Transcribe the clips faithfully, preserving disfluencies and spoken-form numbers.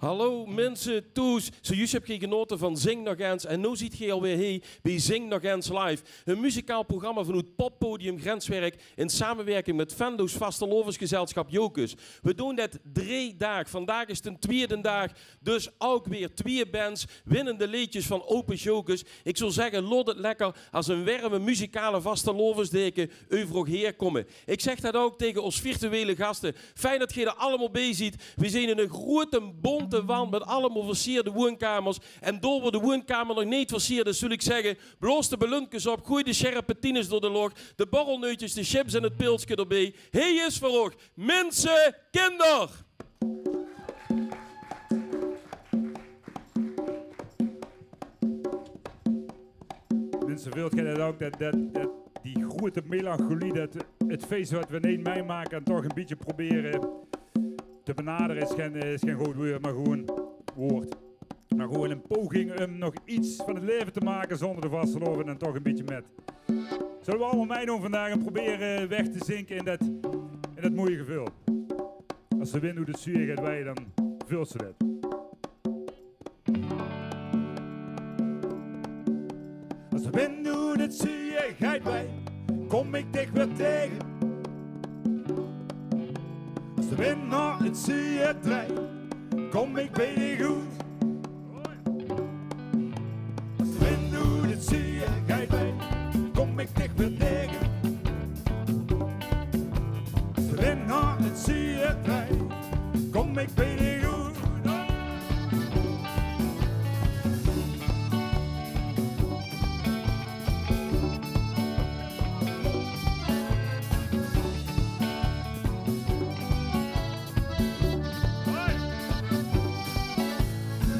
Hallo minse thoes, zojuus höb geer genaote van Zing Nog Ens en noe zeet geer alweer hie bie Zing Nog Ens Live. Ein muzikaal programma vanoet poppodium Grenswerk in samewirking mit Venloos vastelaovesgezelsjap Jocus. Veer doon det drie daag. Vandaag is d'n twiede daag, dus ouch weer twieë bands, winnende leedjes van Opus Jocus. Ik zou zegge, laot het lekker as ein werme muzikale vastelaovesdeke euver uch haer kómme. Ik zeg det ouch taege ós virtuele gaste. Fijn det geer d'r allemaol bie zeet. Veer zeen in ein groete, bónte wand mit allemaol versierde woonkamers. En dao wo de woonkamer nog neet versierd is, zól ik zegge, blaos de ballunskes op, goej de sjerpetines door de loch, de borrelneutjes, de chips en het pilske d'rbie. Hie is veur uch Minsekinder! Minse, veult geer det ouch, det, det, det, die groete melancholie, det het fees wat veer neet mitmake en toch ein bietje probere te benadere, is gein, is gein good woord, maar gewoen woord. Maar gewoen ein poging um nog iets van het laeve te make zónder de vastelaovend en toch ein bietje mit. Zölle veer allemaol mitdoon vandaag en probere weg te zinke in det, in det mooie geveul. As de wind oet het zuuje geit weie, dan veulste det. As de wind oet het zuuje geit weie, kóm ik dich weer taege. As de wind nao het zuuje drejt, kóm ik bie dich oet. As de wind oet het zuuje geit weie, kóm ik dich weer taege. As de wind nao het zuuje drejt, kóm ik bie dich oet.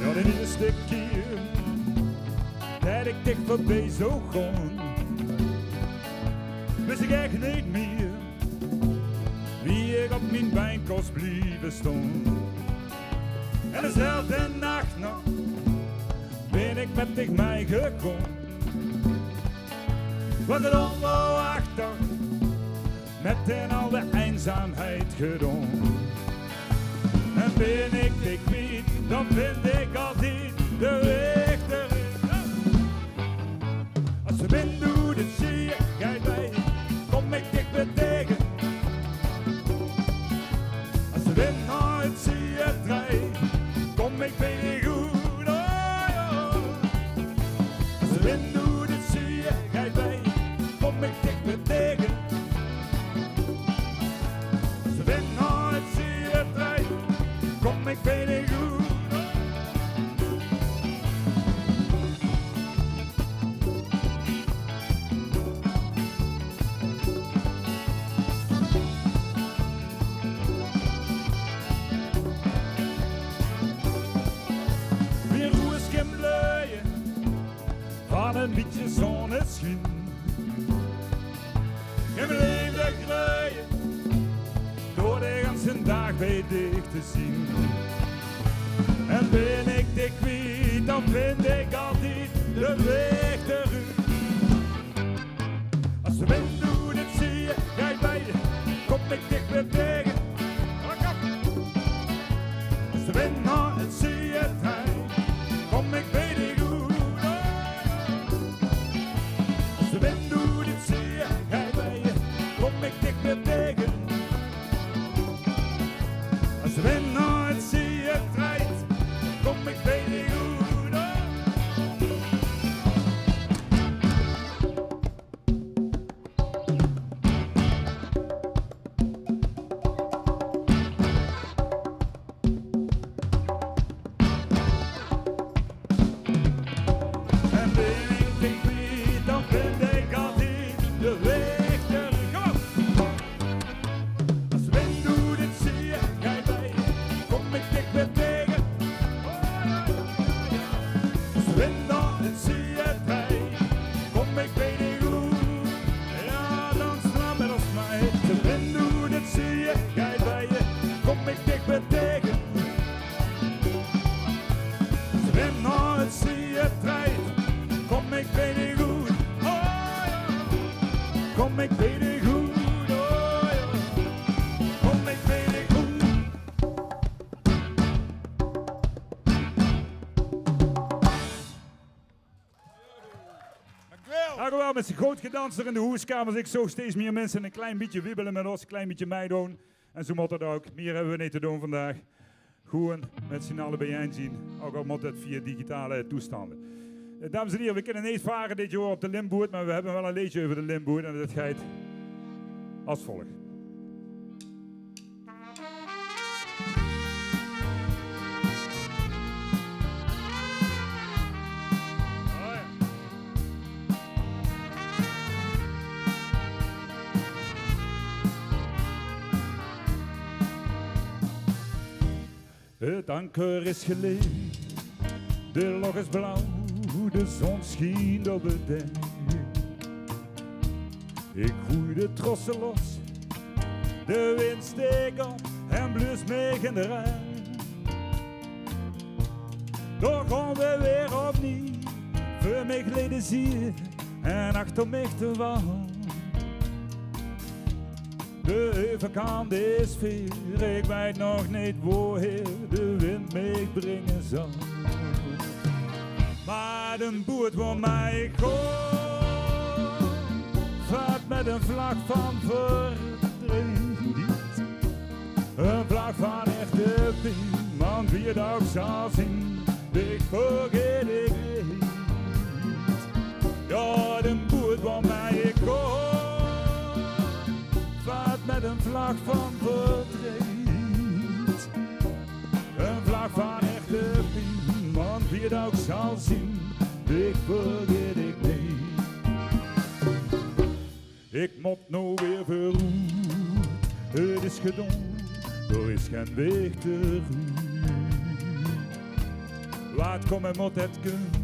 Jao, de ierste kier det ik dich veurbie zoog gaon, wis ik ech neet mier wie ik op mien bein kós blieve staon. En dezelfde nach nog bin ik mit dich mitgegaon. Wat het onverwachte, mit in al de einzaamheid gedaon. En bin ik dich kwiet, dan vind ik altied de waeg terug. As de wind oet het zuuje geit weie, kóm ik dich weer taege. As de wind nao het zuuje drejt, kóm ik bie dich oet. Oh, jao. As de wind oet het zuuje geit weie, kóm ik dich weer taege. As de wind nao het zuuje drejt, kóm ik bie dich oet. Wie roeske bloeie van ein bietje zonnesjien. En mien leefde greuje door de ganse daag bie dich te zien. En bin ik dich kwiet, dan vind ik altied de waeg terug. As de wind oet het zuuje geit weie, kóm ik dich weer taege. As de wind nao het zuuje drejt, kóm ik bie dich oet. As de wind oet het zuuje geit weie, kóm ik dich weer taege. As de wind nao het zuuje drejt, kóm ik bie dich oet. En bin ik dich kwiet, dan vind ik altied de waeg terug. Kom op! As de wind oet het zuuje geit weie, kóm ik dich weer taege. As de wind nao het zuuje drejt, kóm ik bie dich oet. Jao, dans maar mit ós mei. As de wind oet het zuuje geit weie, kóm ik dich weer taege. As de wind nao het zuuje drejt, kóm ik bie dich oet. Oh jao. Kóm ik bie dich oet. Oh jao. Kóm ik bie dich oet. Is good gedans in de hoeskamers. Ich zoog steeds mier minse e klein bietje wiebele mit ós, e klein bietje mitdoon. En zoe mót det ouch. Mier höbbe we neet te doon vandaag. Gewoon mit zien alle biejein zien, ouch al mót det via digitale toestande. Eh, dames en hiere, we kinne neet vare dit jaor op de Limboerd, mer we höbbe waal e leedje euver de Limboerd en det geit es volg. Het anker is geleeg, de lóch is blauw, de zon schient op het dek. Ik goei de trossen los, de wind steek op en blus mich in de rij. Toch gaon we weer opnieuw, veur mich leed de ziel en achter mich de wal. De euverkant is veer, ik weit nog neet woheer de wind mich bringe zal. Mer de boerd woar mei ik gaon, vaart mit ein vlag van verdriet. Ein vlag van echte pien, want wie het ouch zal zien, ik vergeet ik neet. Jao, de boerd woar mei ik gaon, vaart mit ein vlag van verdriet. Ein vlag van echte pien, want wie het ouch zal zien, ik vergeet ik neet. Ik mót now weer veuroet, het is gedaon, d'r is gen waeg teruut. Waat kómme mót, det kump.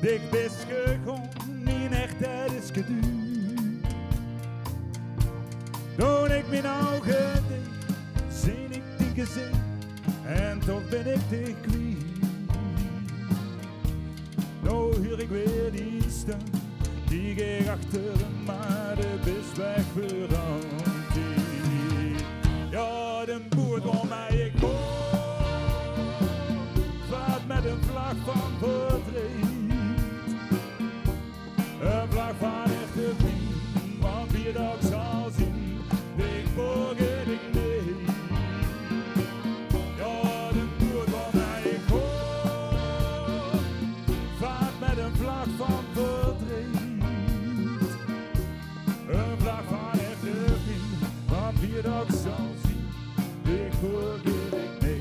Dich bis gegaon, mien ech, det is geduut. Doon ik mien ouge dich, zeen ik dien gezich en toch bin ik dich kwiet. Now huur ik weer dien stum, kiek ik achter, mer de bis weg veur altied. Jao, de boerd woar mei ik gaon, vaart mit ein vlag van verdriet. Ein vlag van echte pien, want wie het ouch zal zien, ik vergeet ik neet. Jao, de boerd woar mei ik gaon, vaart mit ein vlag van verdriet. Ein vlag van echte pien, want wie het ouch zal zien, ik vergeet ik neet.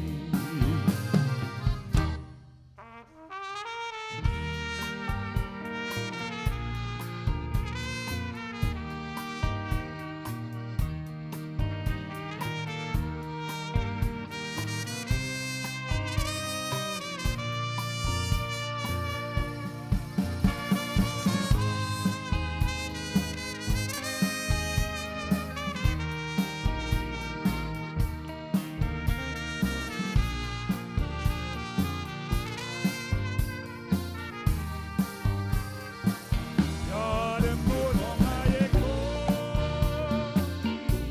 Jao, de boerd woar mei ik gaon,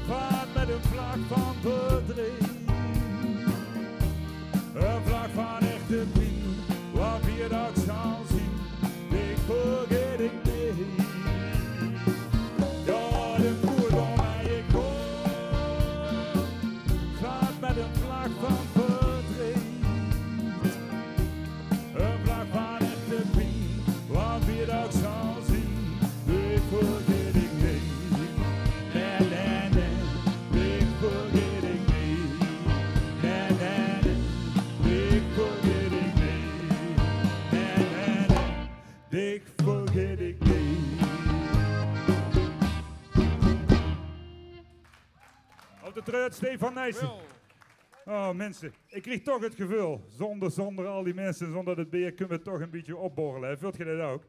vaart mit ein vlag van verdriet. Ein vlag van echte pien, want wie het ouch zal zien, ik vergeet ik neet. Jao, de boerd woar mei ik gaon, vaart mit ein vlag van verdriet. Ein vlag van echte pien, want wie het ouch zal zien, ik vergeet ik neet. Nae, nae, nae, ik vergeet ik neet. Nae, nae, nae, ik vergeet ik neet. Nae, nae, nae, ik vergeet ik neet. Op de treut, Stefan Nijssen. Jawel. Oh, minse, ik krieg toch het geveul, zónder, zónder al die minse, zónder het beer, kinne we toch e bietje opborrele, hè? Veult geer det ouch?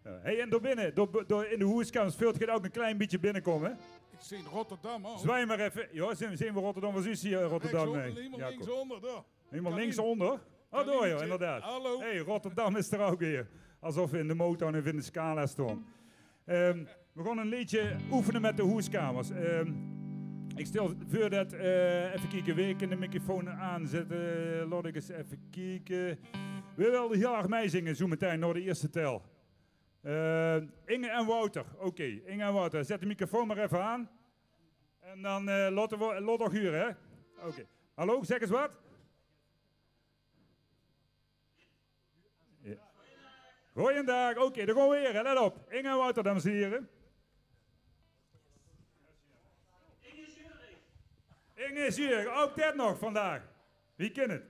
Jao. Hey, en dao binne, dao, dao in de hoeskamers, veult geer ouch e klein bietje binnekómme, hè? Ik zeen Rotterdam ouch. Zwaai mer effe. Jao, zeen, zeen we Rotterdam? Waat is hie Rotterdam? Rechtsónder, hielemaol linksónder, dao. Hielemaol linksónder? Oh, dao, jao, inderdaad. Hallo. Hey, Rotterdam is d'r ouch weer. Esof we in de Motown of in de Scala staon. Ehm, we gaon e leedje oefene mit de hoeskamers. Ehm, ik stel veur det, eh, effe kieke, wae kin de microfoon aanzètte? Laot ik ens effe kieke. Wae wilt hiel erg mitzinge, zoe metein nao de ierste tel? Eh, Inge en Wouter. Oké, Inge en Wouter. Zet de microfoon maar even aan. En dan eh laten we, laat toch huren, hè? Oké. Hallo, zeg eens wat. Ja. Goeiedag. Oké, dan gaan we weer, hè. Let op. Inge en Wouter, dames en heren. Inge is hier, ook dit nog vandaag. Wie kan het?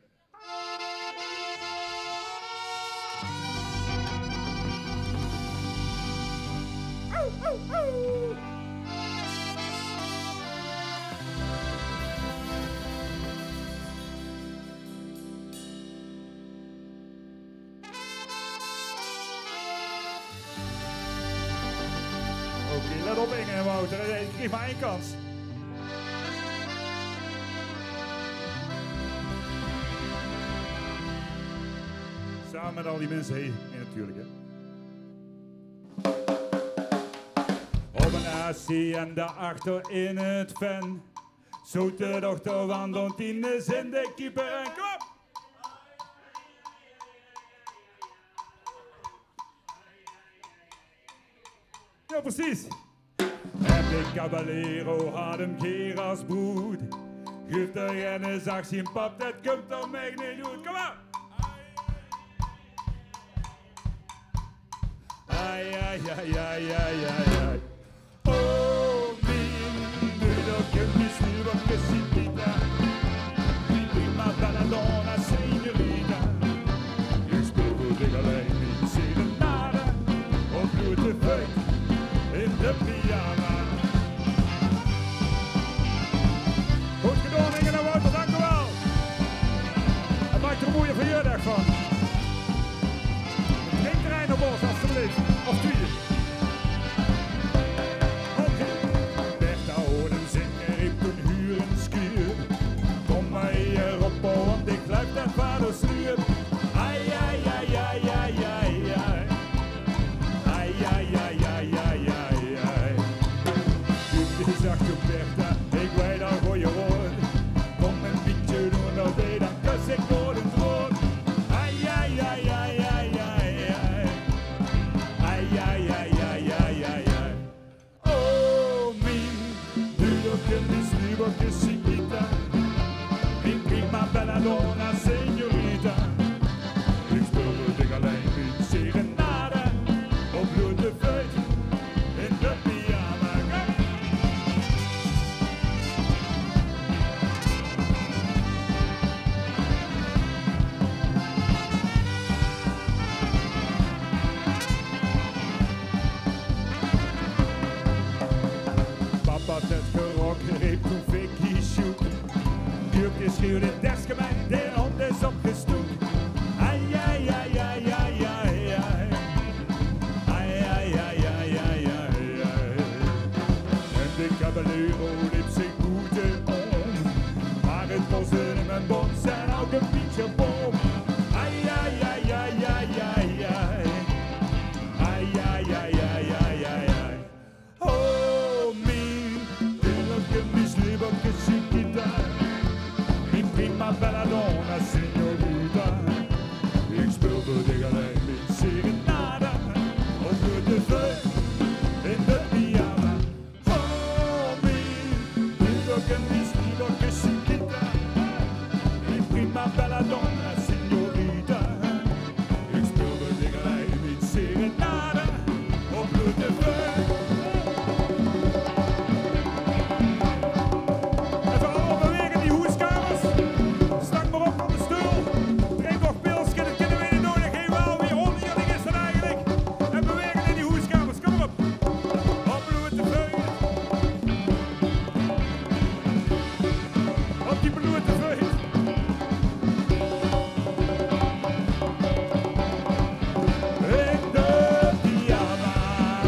Oké, let op, Inge en Wouter. Je krijgt maar één kans. Samen met al die mensen heen, heen natuurlijk, hè. Op een assie en daarachter in het ven. Zoete dochter wandelt in de zin de keeper en kom op! Ja, precies. En de caballero had hem geer als broed. Guuf de renne zag zien pap, dat kump toch mech neet good. Kom maar! Ai, ai, ai, ai, ai, ai, ai. Oh, mi, mi lo che mi scrivo che si pita. Mi prima bella donna, signorita. Ik speel voor dich alleen mijn serenade. Op blote vuit in de pyjama. Goed gedaan, Inge en Wouter, dank u wel. En maak er een mooie verjaardag van. Drink er een op ons, alstublieft. Of twee. Oké. Bertha hoort hem zingen, riep toen: "Huur een schuur. Kom maar hier op, want ik luip dat vader sluur." Ai, ai, ai, ai, ai, ai, ai. Ai, ai, ai, ai, ai, ai, ai. Dit is achter Bertha, ik weet al hoe je hoort. Kom een beetje door, dan ben je dan kus ik door het woord. Ai, ai, ai, ai, ai, ai, ai. Ai, ai, ai, ai, ai, ai, ai. Oh, mi, duurke, mi snuurke, chiquita. Mi prima bella donna, signorita. Ik speel voor dich alleen mijn serenade. Op blote vuit in de pyjama. Papa, het gerok, reep toen Vicky Sjoek. Duurke schreeuwde: "Deske mij, de hond is opgestoek." Ai, ai, ai, ai, ai, ai, ai. Ai, ai, ai, ai, ai, ai, ai. En de caballero liep zich boete om. Maar het was er in mijn bond zijn ook een pietje bom. Ai, ai, ai, ai, ai, ai, ai. Ai, ai, ai, ai, ai, ai, ai. Oh, mi, duurke, mi snuurke, chiquita. Mi prima bella donna, signorita. Ik speel voor dich alleen mijn serenade. Op blote vuit in de pyjama. Oh, mi, duurke, mi snuurke, chiquita. Mi prima bella donna, signorita. Ik speel voor dich alleen mijn serenade. Op blote vuit. Even allemaal bewegen in die hoeskamers. Stang maar op van de stoel. Drink nog pilske, dat kunnen we niet nodig. Hey, wel, wie oneerlijk is dat eigenlijk? En bewegen in die hoeskamers, kom maar op. Op blote vuit. Op die blote vuit. In de pyjama.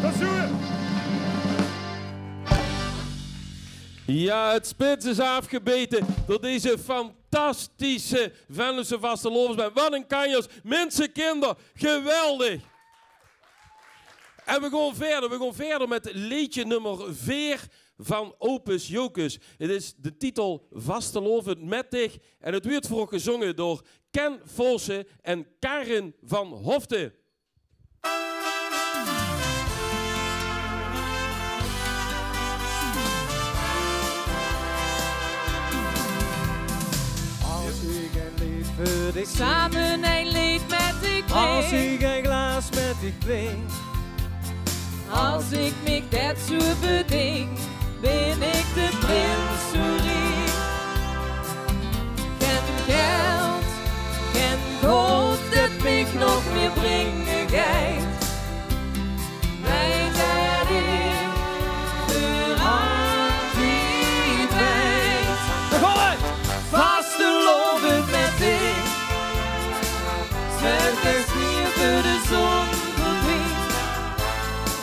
Dat is goed. Ja, het spits is afgebeten door deze fantastische Venlose vastelaovesband. Wat een kanjers. Minse, kinder, geweldig. En we gaan verder. We gaan verder met leedje nummer veer. van Opus Jocus. Het is de titel Vastelaovend mèt dich. En het weurt veur uch gezónge door Ken Voossen en Karin van Hoften. As ich ein leed veur dich zing. Same ein leed mèt dich zing. As ich ein glaas mèt dich drink. As ich mich det zoe bedink, bin ich de prins zoe riek. Gen geld, gen goud, det mich nog mieë bringe geit. Mei det ich veur altied weit. Dao gaon v'r! Vastelaovend mèt dich. Zörg es neet veur de zon verdwiet.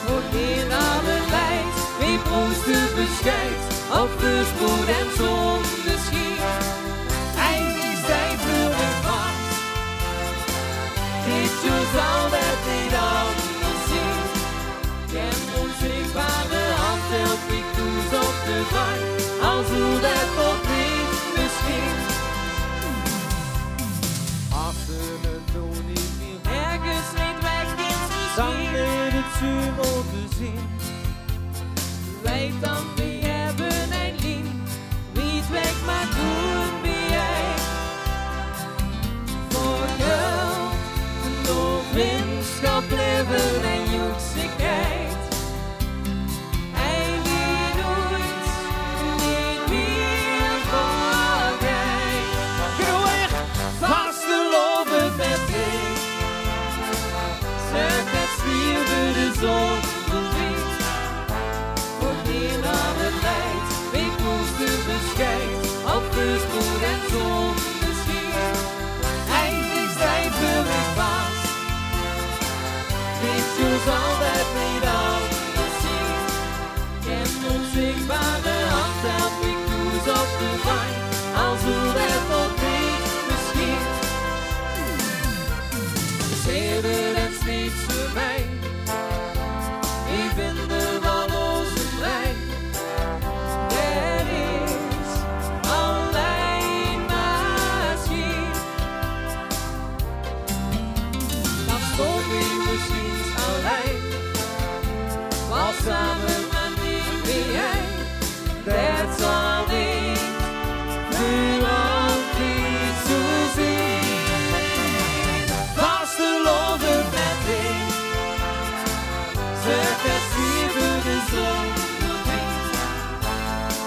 Veur gein ander leid, wie prooste besjeid, of veurspoed en zonneschien. Eindig zeen veur mich vas. Dit jaor zal det neet anders zien. Gen ónzichtbare hand help mich thoes op de bank, al zoel det nog neet gesjieë. As ze me noe neet mieë ergens neet weg is, dan mesjien, leet het zoe mótte zien. Weit dan, wie höbbe ein lien. Wied weg, mer doon wie ich. Veur geld, door vrundsjap, leave en joeksigheid. Ein die noeit neet mieë vergeit. Genoeg! Vastelaovend mèt dich. Zörg es neet veur de zon verdwiet. Veur gein ander leid, wie prooste besjeid, of veurspoed en zonneschien. Eindig zeen veur mich vas. Dit jaor zal det neet anders zien. Gen ónzichtbare hand help mich thoes op de bank, al zoel det nog neet gesjieë. Zilver en sneed veur mich. Ich bin d'r waal ózze brein. Det is allein mer sjiet. Dan stóng ich mesjien allein. Waas same mer neet mieë ein. Det zal neet veur altied zoe zien. Vastelaovend mèt dich. Zörg es neet veur de zon verdwiet.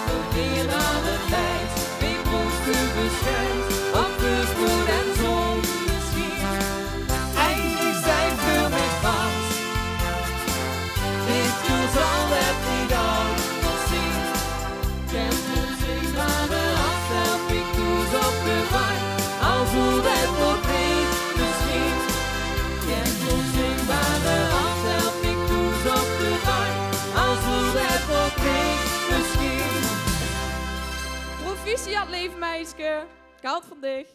Veur gein ander leid, wie prooste besjeid, of veurspoed en zonneschien. Eindig zeen veur mich vas. Dit jaor zal det neet anders zien. Gen ónzichtbare hand help mich thoes op de bank, al zoel det nog neet gesjieë. Gen ónzichtbare hand help mich thoes op de bank, al zoel det nog neet gesjieë. Proficiat, leef meidske. Geld van dich.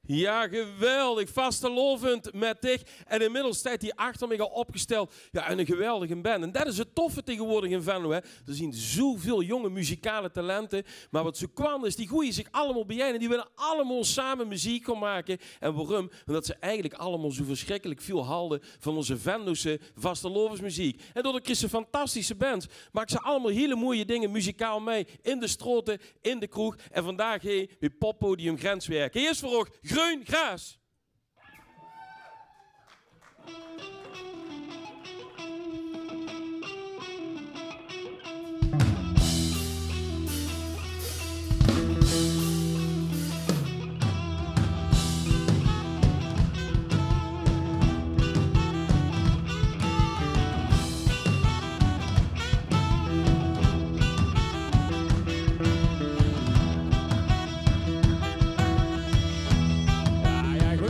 Ja, geweldig. Vastelaovend mèt dich. En inmiddels steit hie achter mich al opgesteld, ja, ein geweldige band. En det is het toffe taegeswoordig in Venlo, hè. D'r zien zoeväöl jónge muzikale talente. Mer wat zoe kwant is, die goeie zich allemaol biejein en die wille allemaol same meziek gaon make. En waorum? Ómdet ze eigelik allemaol zoe versjrikkelik väöl halde van ózze Venlose vastelaovesmeziek. En daodoor kriege ze fantastische bands. Make ze allemaol hiel moeie dinger muzikaal mei in de straote, in de kroeg en vandaag hie bie poppodium Grenswerk. Hie is veur uch Greun Graas. Ja, ja, ich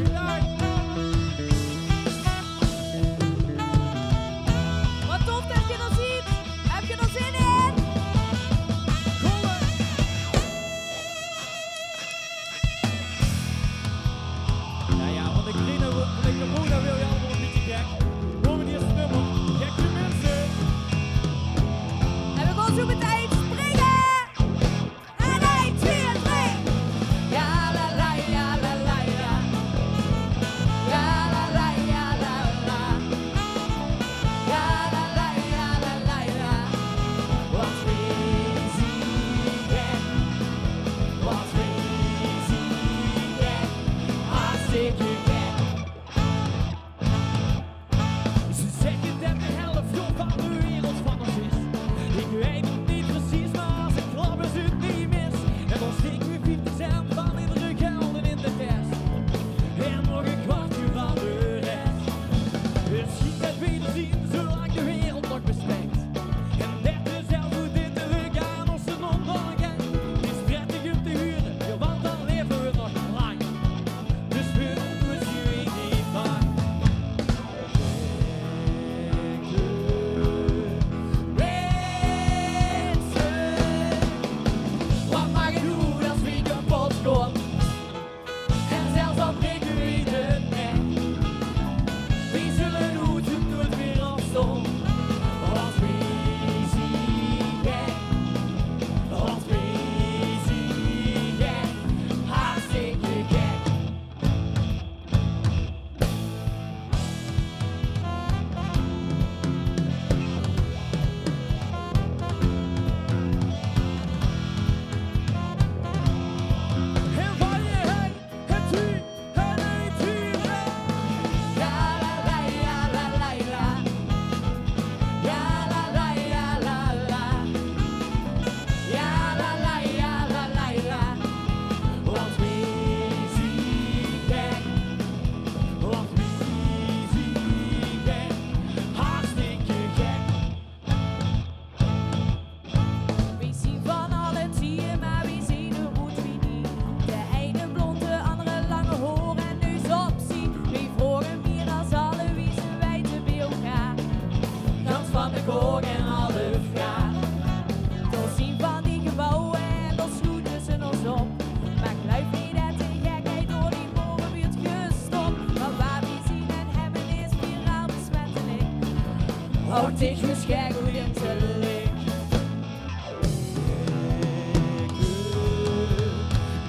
Och, dich wis gek good in te ligke.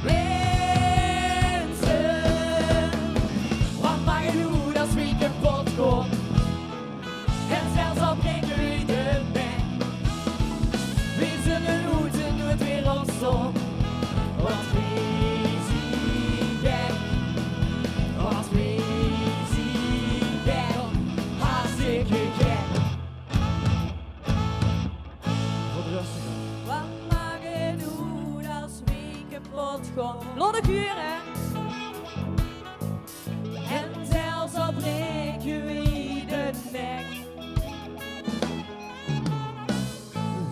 Minse, wat maak 't oet es wie kepot gaon? En zelfs al breke wie de nek, wie zulle noe noeit weer opstaon. Want wie zien gek, want wie zien gek, hartstikke gek. Wat rustiger. Wat maak 't oet es wie kepot gaon? Laot 't hure. En zelfs al breke wie de nek,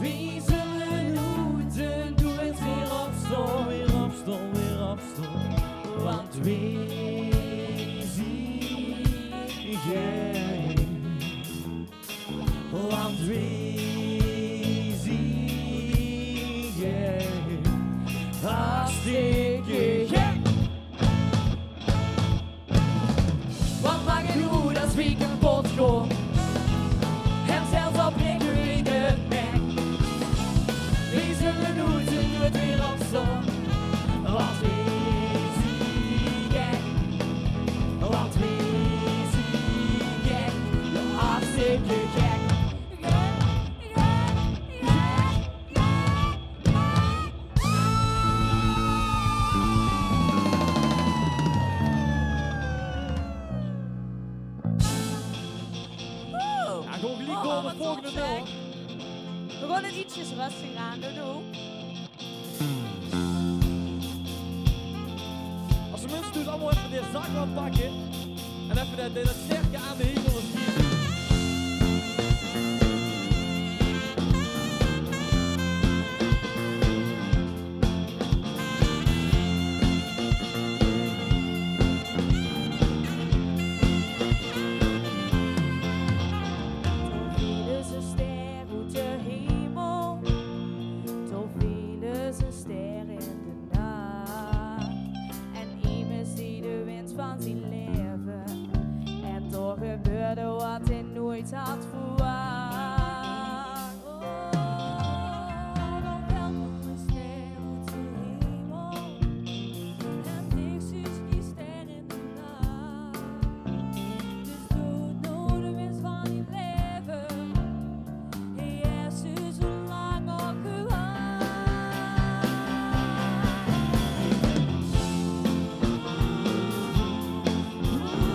wie zulle noeit en doe weer opstaon, weer opstaon, weer opstaon. Want wie zien gek, want wie zien gek, hartstikke gek. Wat maak 't oet es wie kepot gaon? En zelfs al breke wie de nek, wie zulle noeit en doe weer opstaon. Want wie zien gek, want wie zien gek, hartstikke gek. Oeh. Jao, gewoon geliek door de volgende door. V'r gaon 't ietsjes rustiger aan doon noe. Es de minse noe allemaol effe de zak aanpakke en effe det, det sterke aan de hemel is. Toen vielen ze ster oet de hemel, toen vielen ze ster in de nacht. En emes deeg de wins van zien laeve. En toch gebeurde wat hae noeit had verwacht. Oh, dan velt nog 'n ster oet de hemel. En deeg zus die ster in de nacht. Dus doot noe de wins van dien laeve. Jezus, hoe lang al gewacht.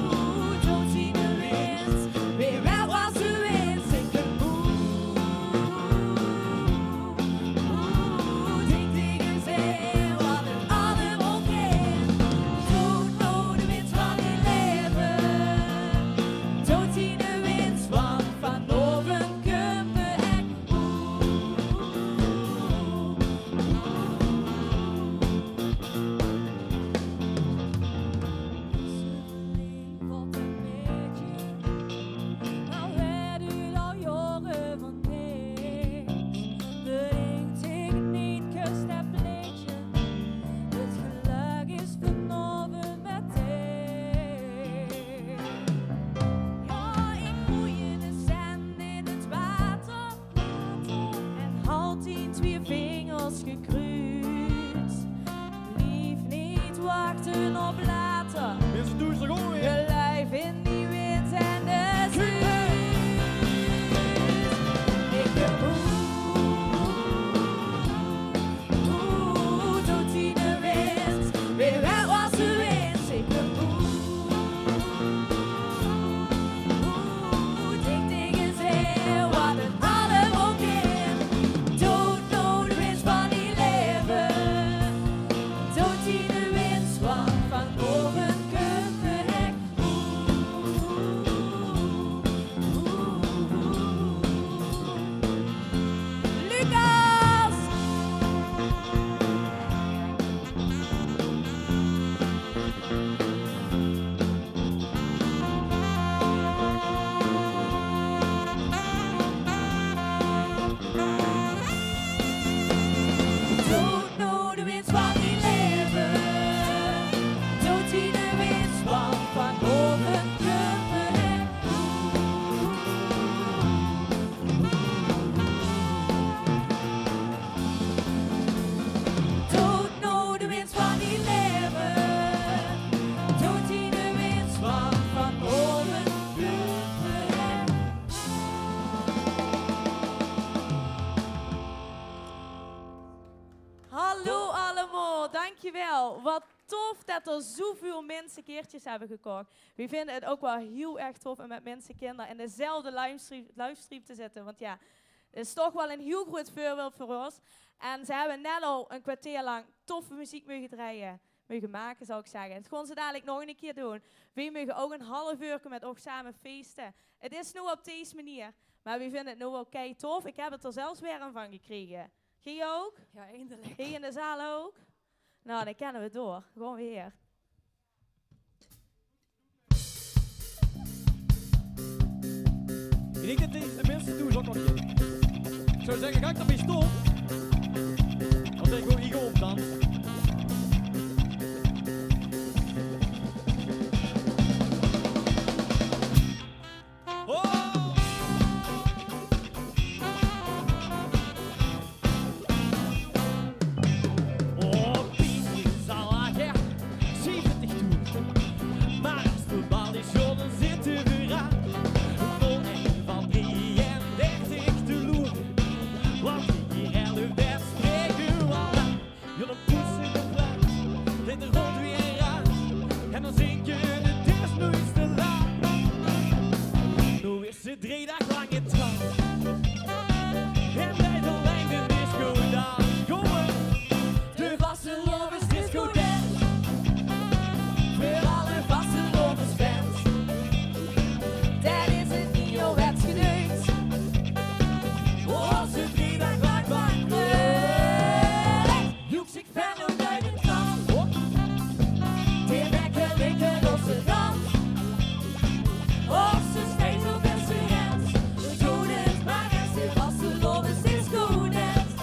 Oeh, doot zien de wins, weer wel was de wins, ik ben moe. Oeh, dink dink ins, wat 'n allemaol kind. Doot noe de wins van dien laeve. Doot zien de wins van vanaovend kump de ek. Wat 'n leedje, mer weurt 't al jaore van niks. Bedink dich neet, kus det plaetje, 't gelök is vanaovend mit dich. Jao, ich goej de cent in 't water. En haoj dien twieë vingers gekruus. Blief neet wachte op later. Is 't noe zoe good weer? Geluif in die wind en de zuus. Ik ben moe, moe, doot zien de wins, weer wel was de wins. Ik ben moe, moe, dink dink ins, wat 'n allemaol kind. Doot noe de wins van dien laeve. Oh, wat tof det d'r zoeväöl minse kaertjes höbbe gekoch. Weej vinje 't ouch waal hiel erg tof um mit minse, kinder in dezelfde livestream, livestream te zitte. Want jao, 't is toch waal ein hiel groeat veurbeeld veur ós. En ze höbbe net al ein kerteer lang toffe meziek moge drejje, moge make, zal ik zegge. En det gaon ze dalik nog ein keer doon. Weej moge ouch ein half uurke mit uch same feeste. 't Is noe op dees meneer, mer weej vinje 't noe waal kei tof. Ik höb 't d'r zelfs werm van gekrege. Geej ouch? Jao, eindelik. Geej in de zaal ouch? Nou, dan kenne weej door. Gaon weej weer. Ik dink det de, de minse toe is ouch nog. Ik zou zegge, gaon ik d'r bie stop. Want ik gaon, ik gaon op dan. Oh! Oh, Piet is al langer zeventig toe. Mer es de bal is, jao, dan zitte v'r aan. Nog ein van drieëndertig te loere, want die helle wet spreke waal aan. Jao, dan poetse de vlag, zit de rond weer aan. En dan zinge we: 't is noeits te laat. Noe is 't drie daag lang in trant. En bij de lengte disco dan. Jonge, de vastelaovesdisco dance. Veur alle vastelaovesfans. Det is 't nieje wetsgedeut. Ós drie daag lang van kleur. Joeks, ik ben oet de krant. De wekker ligke losse kant. Ós is steeds op beste rens. Doe dit maar eens, de vastelaovesdisco dance.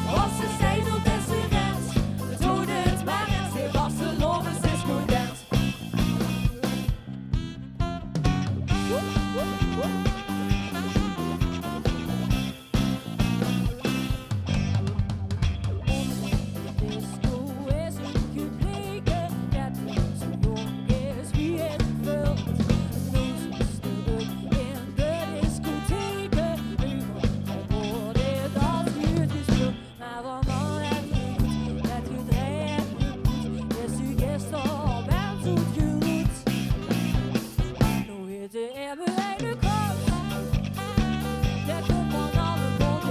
Ós is steeds op beste rens. Doe dit maar eens, de vastelaovesdisco dance. Disco is 't gebleke, det is zo jónk es wie 't vult. Noe zit ze in de discotheek, noe wordt het al gespeeld. Mer van al het licht, det gedreij en gepoet, is ze gister al wel zoet geroet. Noe heet de M één de kans. Det kump van alle kanten.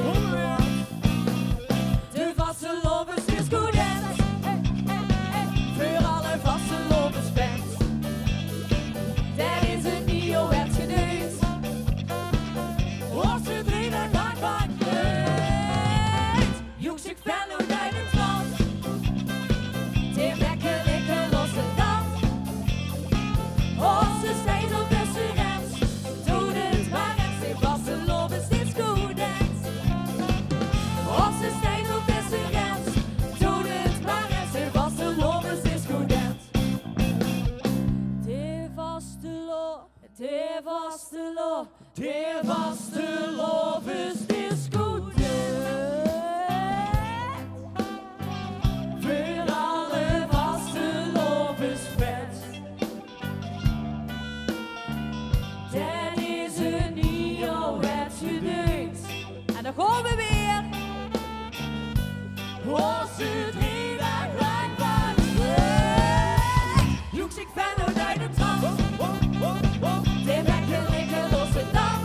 De vastelaovesdisco dance. Hey, hey, hey. Veur alle vastelaovesfans. Det is 't nieje wetsgedeut. Ós drie daag lang van kleur. Joeks, ik ben oet de krant. De wekker ligke losse kant. Ós is steeds op beste rens. Doe dit maar eens, de vastelaovesdisco dance. Ós is steeds op beste rens. Doe dit maar eens, de vastelaovesdisco dance. De vastelo-, de vastelo-, de vastelaovesdisco dance. Veur alle vastelaovesfans. Det is 't nieje wetsgedeut. En dan gaon we weer. Ós drie daag lang van kleur. Joeks, ik ben oet de krant. De wekker ligke losse kant.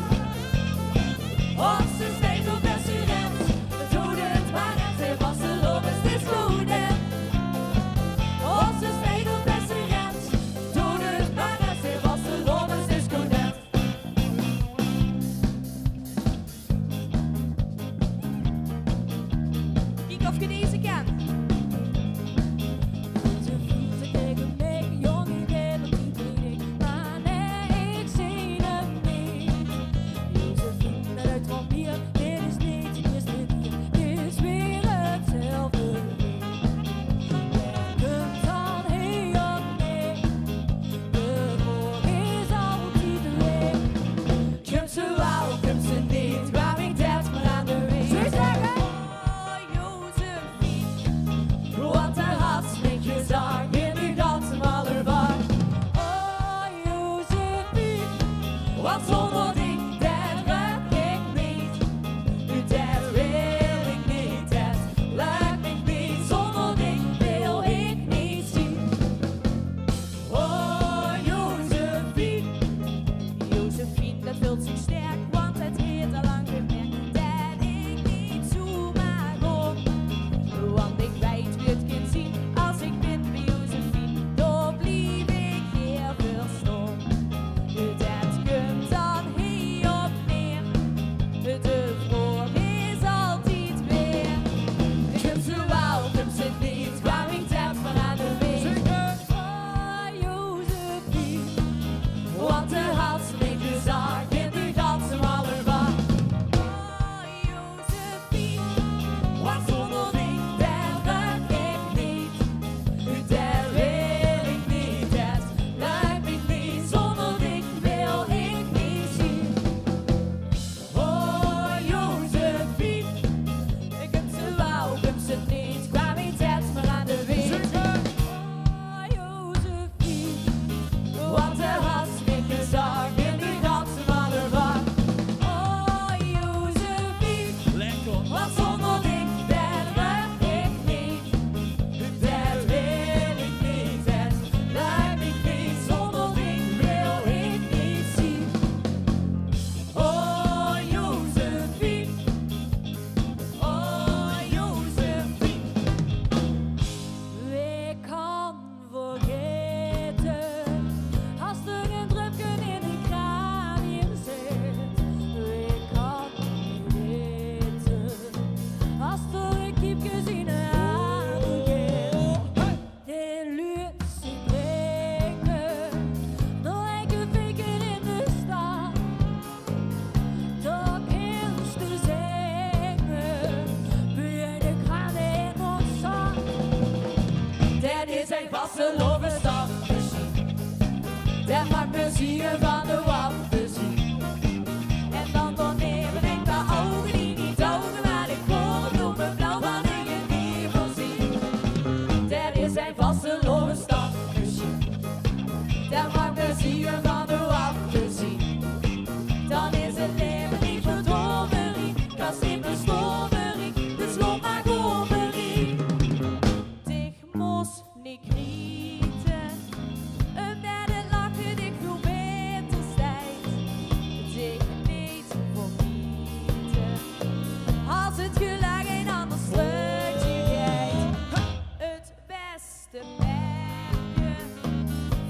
Ós is steeds op beste rens. Doe dit maar eens, de vastelaovesdisco dance. Ós is steeds op beste rens. Doe dit maar eens, de vastelaovesdisco dance. Kiek of ge deze kent. Ze vroeg ze tegen mij: jong, je bent nog niet, maar nee, ik zie hem niet. Josephine, het komt hier, dit is niet, dit is niet hier, dit is weer hetzelfde. Kump dan hie of neet, de vraog is altied weer: kump ze waal, kump ze neet, waar ik det maar aan de weeg. Zul ik zegge: oh, Josephine, wat haet ze mich gezag in uch ganse malle vak? Oh, Josephine, want zónger dich, det lök mich neet. Det wil ik neet, det lök mich neet. Zónger dich wil Det maak plezeer van de wappelzien. En dan daoneve ein paar ouge die neet ouge, mer ich hoor 'm blauw van de jeneverzien. Det is ein vastelaovesstapmachien. Det maak plezeer van de wappelzien. Dan is 't laeve neet verdommerie, kan neet verdommerie, dus laot mer gommerie. Dich mós neet kriete, umdet 't lache dich väöl baeter steit. Dich neet vergiete, es 't gelök ein anger slökske geit. 't Bèste pepke,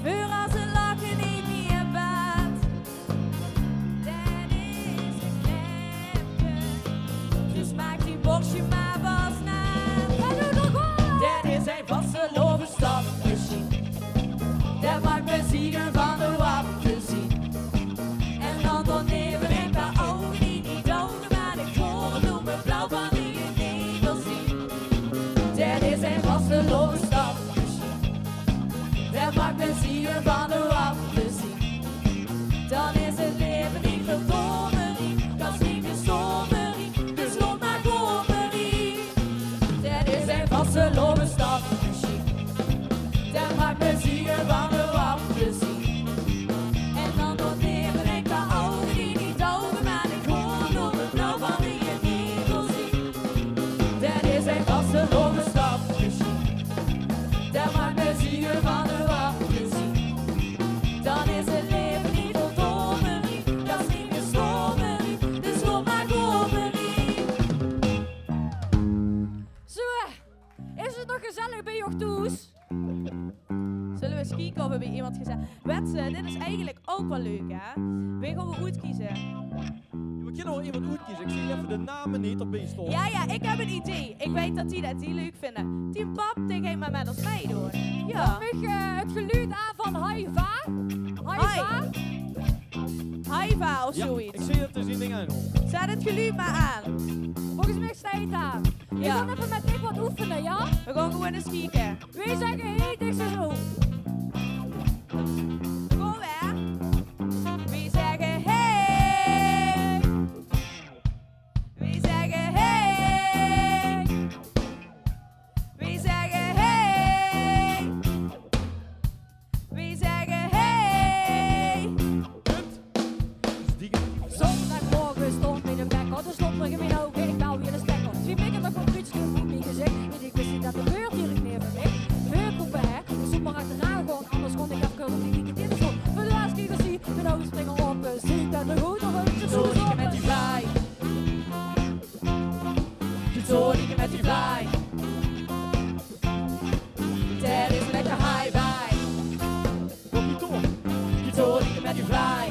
veur es 't lache neet mieë baat. Det is ein knepke, dus maak dien borsje mer vas naat. Det is ein vastelaovesstapmachien. Det maak plezeer van de wappelzien. En dan daoneve ein paar ouge die neet ouge, mer ich hoor 'm blauw van de jeneverzien. Det is ein vastelaovesstapmachien. Det maak plezeer van de wappelzien. Dan is 't laeve neet verdommerie, kan neet verdommerie, dus laot mer gommerie. Det is ein vastelaovesstapmachien. Det maak plezeer van de wappelzien. En dan daoneve ein paar ouge die neet ouge, mer ich hoor 'm blauw van de jeneverzien. Det is ein vastelaovesstapmachien. Det maak plezeer van de wappelzien. Dan is 't laeve neet verdommerie, kan neet verdommerie, dus laot mer gommerie. Zo, is 't nog gezellig bie uch thoes? Zölle v'r ins kieke of v'r bie emes gezellig... Wèts se, dit is eigelik ouch waal leuk, hè? Wae gaon v'r oetkieze? Jao, v'r kinne waal emes oetkieze. Ich zeen effe de name neet d'rbie staon. Jao, jao, ich höb ein idee. Ich weit det die det die leuk vinje. Dien pap, dae geit mer mit ós mitdoon. Jao. Dan maag, eh, 't geluid aan van Haiva. Haiva. Haiva of zoiets. Jao, ich zeen det 'r zien ding aan haet. Zèt 't geluid mer aan. Volges mich steit 't aan. Jao. V'r gaon effe mit dich get oefene, jao? V'r gaon gewoon ins kieke. Wae zègke hey, dich zo. Kom, hè. Wae zègke hey. Wae zègke hey. Wae zègke hey. Wae zègke hey. Zóndigmorge stóng mich de wekker, de slot nog in mien ouge, ich bel weer de stekker. Twieë minute nog van Ruud stóng veur mien gezich, want ich wis neet det de deur direk neve mich. Veur roepe, hè, de zomer achteraan gaon, anders gaon ich effe keurig die kieke in de zon. Veur de laatste kier gezien, mien ouge springe ope, zeen det de goede rundjes... Gitaar die mit die vlaai. Gitaar die mit die vlaai. Det is lekker high vibe. Gitaar die mit die vlaai.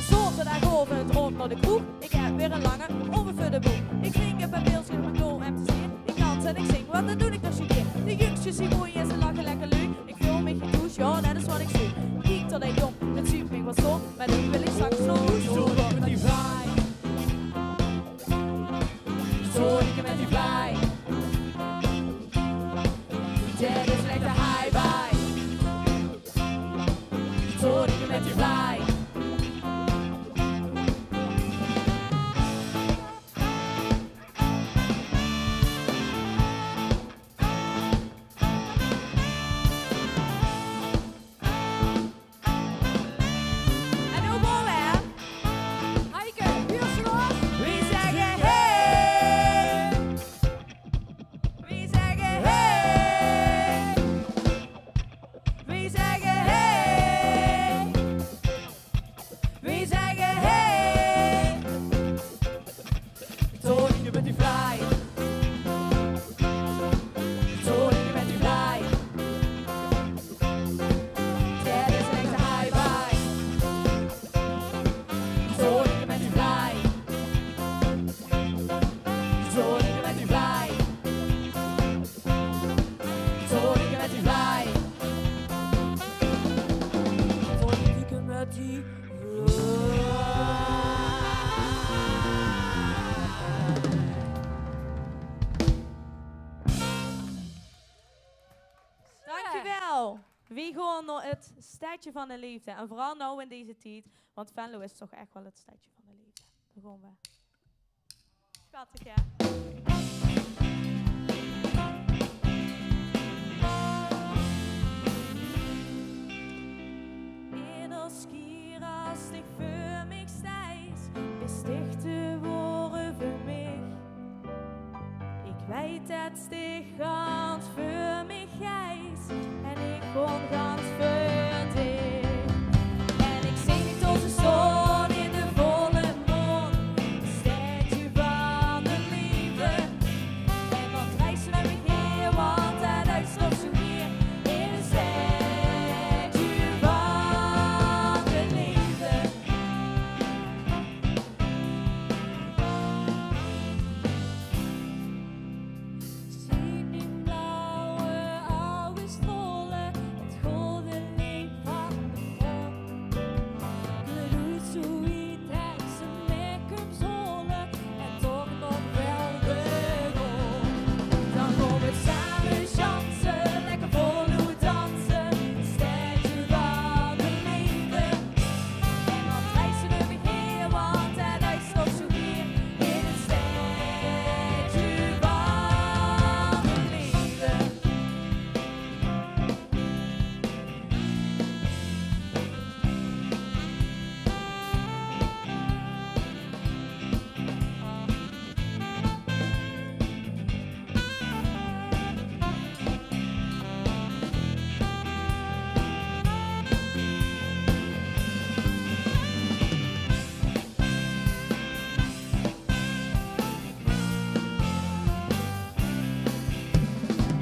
Zaoterdaagaovend op nao de kroeg. Ich höb weer ein lange aovend veur de boeg. Ich drink ein paar pilskes, mer ich höb 'm te zeen. Ich dans en ich zing, want det doon ich toch zoe gaer. De jungskes zeen moei en ze lache lekker leuk. Ich veul mich getouche, jao, det is waat ich zeuk. Kiek dao, dae jóng, det zuut mich waal zo, mer dae wil ich straks zo. Zo, mit die vlaai. Gitaar die mit die vlaai. Det is lekker high vibe. Gitaar die mit die vlaai. En noe gaon v'r. Heike, wie is 't? Wie zègke hey. Wie zègke hey. Wie zègke hey. Jawel, weej gaon nao 't stedje van de leefde. En veural now in deze tied, want Venlo is toch ech waal 't stedje van de leefde. Dao gaon we. Schattig, hè? Eder kier as dich veur mich steis, bis dich te waore veur mich. Ik weit det dich gans veur mich geis en ik gaon gans veur dich. En ik zeen dich dao zoe staon in de volle maan, stedje van de leefde. En dan dreis se mit mich heer, want det huis steit zoe heer in 't stedje van de leefde. Zien mien blauwe ouge straole 't golde leech van de zon. Geluid zoe wied en ze mèk 'm zole en toch nog waal de zon. Dan gaon we same sjanse, lekker voloet danse, stedje van de leefde. En dan dreis se mit mich heer, want det huis steit zoe heer in 't stedje van de leefde.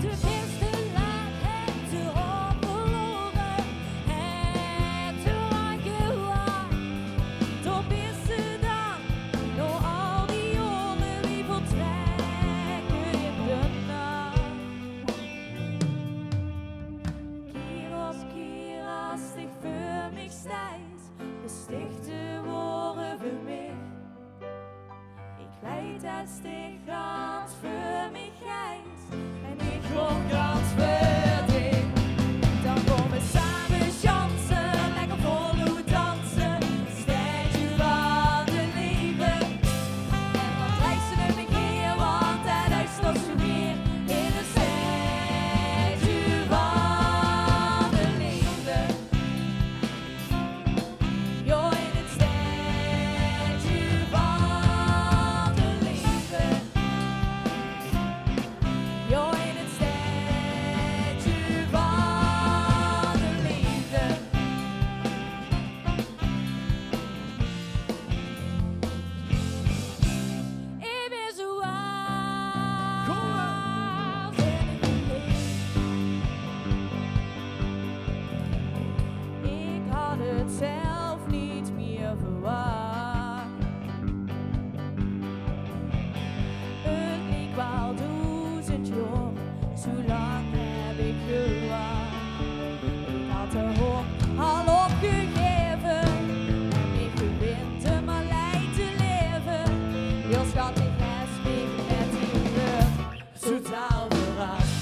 De bèste laat het te opverlore, het te lang gewach. Dao bis se dan, nao al die jaore, wie vertrèkke in de nach. Kier op kier as dich veur mich steis, bis dich te waore veur mich. Ik weit det dich gans veur mich geis en ik gaon gans veur dich. Dan gaon we same sjanse, lekker voloet danse, stedje van de leefde. En dan dreis se mit mich heer, want det huis steit zoe heer in 't stedje van de leefde. Jao, in 't stedje van de leefde. Jao, in 't stedje van de leefde. Ik bin zoe waal. Kom maar. Ik had het zelf niet meer verwacht. Het liek waal doezend jaor, zoe lang heb ik gewacht. Ik had de hoop al opgegeven, en ik gewin te maar lei te leven. Jao, schat, ik heb mich net in rug totaal verrast.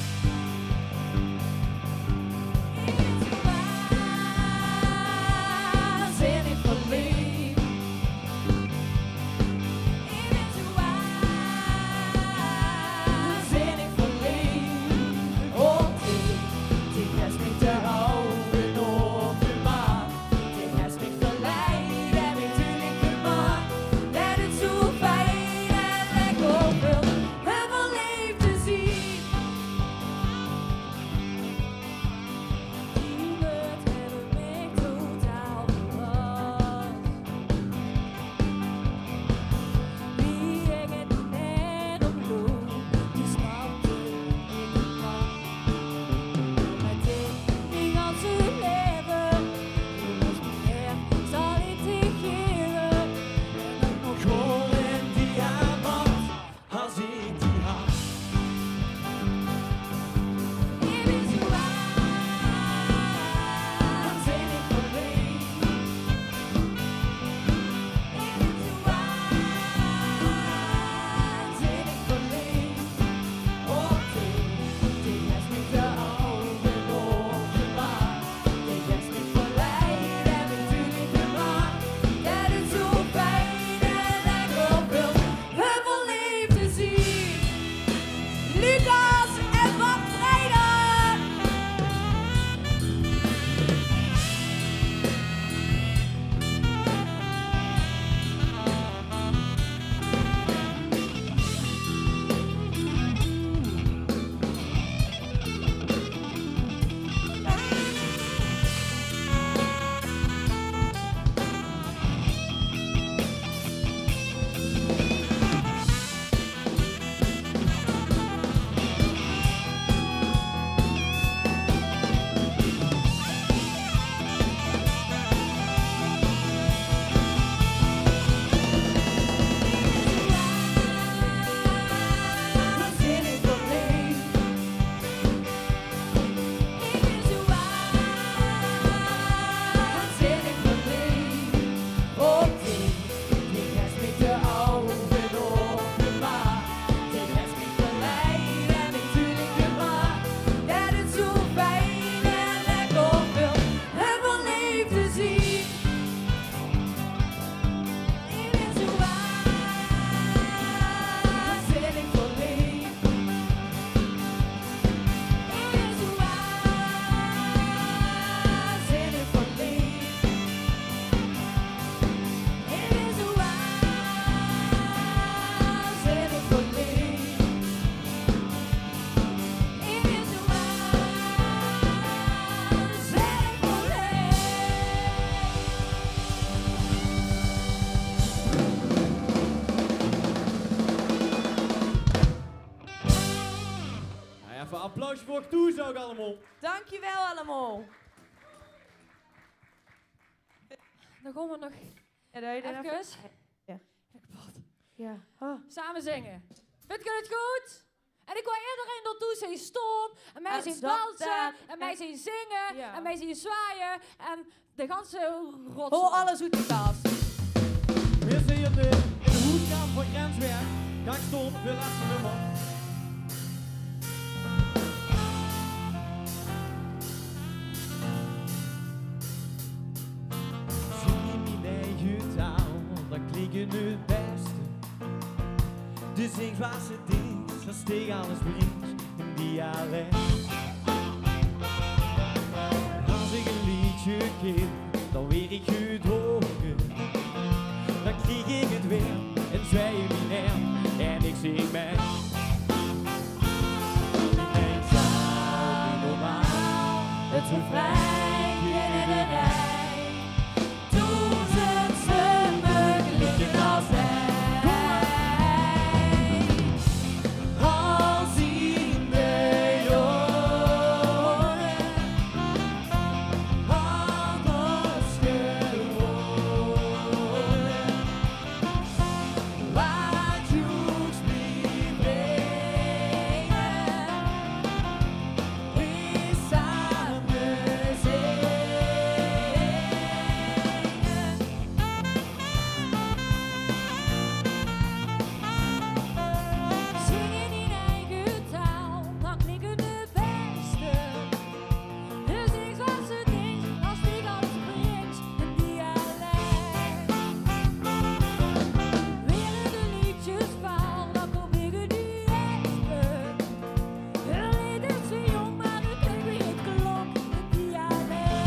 Ouch toes ouch allemaol. Dankjewel allemaol. Dan gaon v'r nog efkes. Ja, dat je dat even... Ja. Ja. Oh. Same zinge. Vindj geer 't good? En ich wol ederein dao toes zeen staon en mei zeen danse en mei zeen zinge en mei zeen zwaaie en de ganse rotzooi. Haol alles oet de tas. Veer zeen in de, in de hoeskamer van Grenswerk. Gaank staon, veur 't lèste nummer. Zing in mien eige taal, dan klink 't 't bèste. De zings waas 't is, es dich alles bringks in dialek. Es ich ein leedje kin, dan waer ich gedroge. Dan krieg ich 't weer en zwaai in mien haer en ich zing mei. Mien zaal, normaal, 't refrein in de rij. Doezend stömme klinke es ein. Al zien de jaore anders gewore. Waat joeks blief bringe, is same zinge. Zing in dien eige taal, dan klink 't 't bèste. Dus ich waas 't is, es dich alles bringks in dialek. Waere de leedjes vaal, dan kóm ich in die echte. Heur leed is te jónk, mer 't klink wie 't klok in dialek.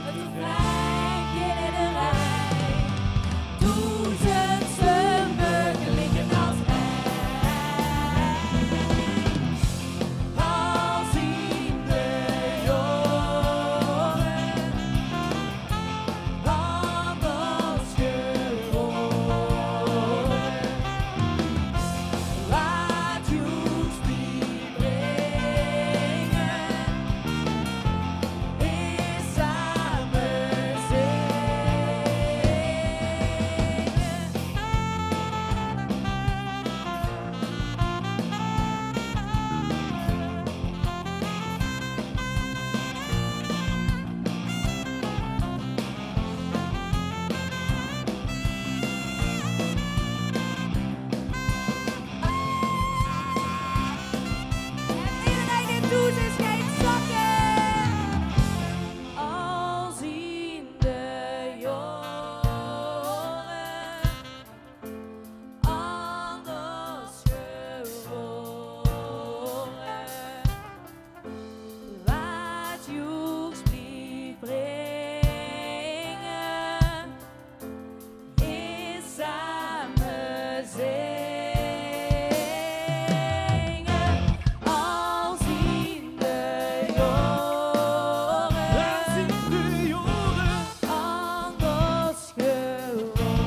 't Refrein in de rij. Doezend stömme klinke es ein. Al zien de jaore anders gewore. Waat joeks blief bringe, is same zinge. En ederein dae toes is, geit zakke. Al zien de jaore anders gewore. Waat joeks blief bringe, is same zinge. Al zien de jaore, al zien de jaore anders gewore.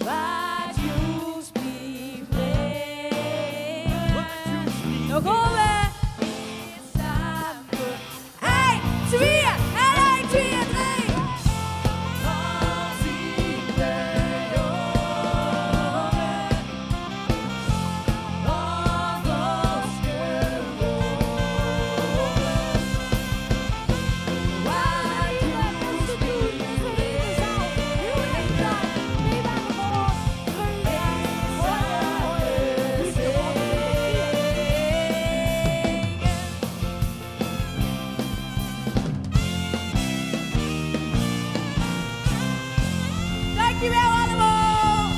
Waat joeks blief bringe. Nog eve. Ein, twieë, ein, twieë, drie. Dankjewel allemaol.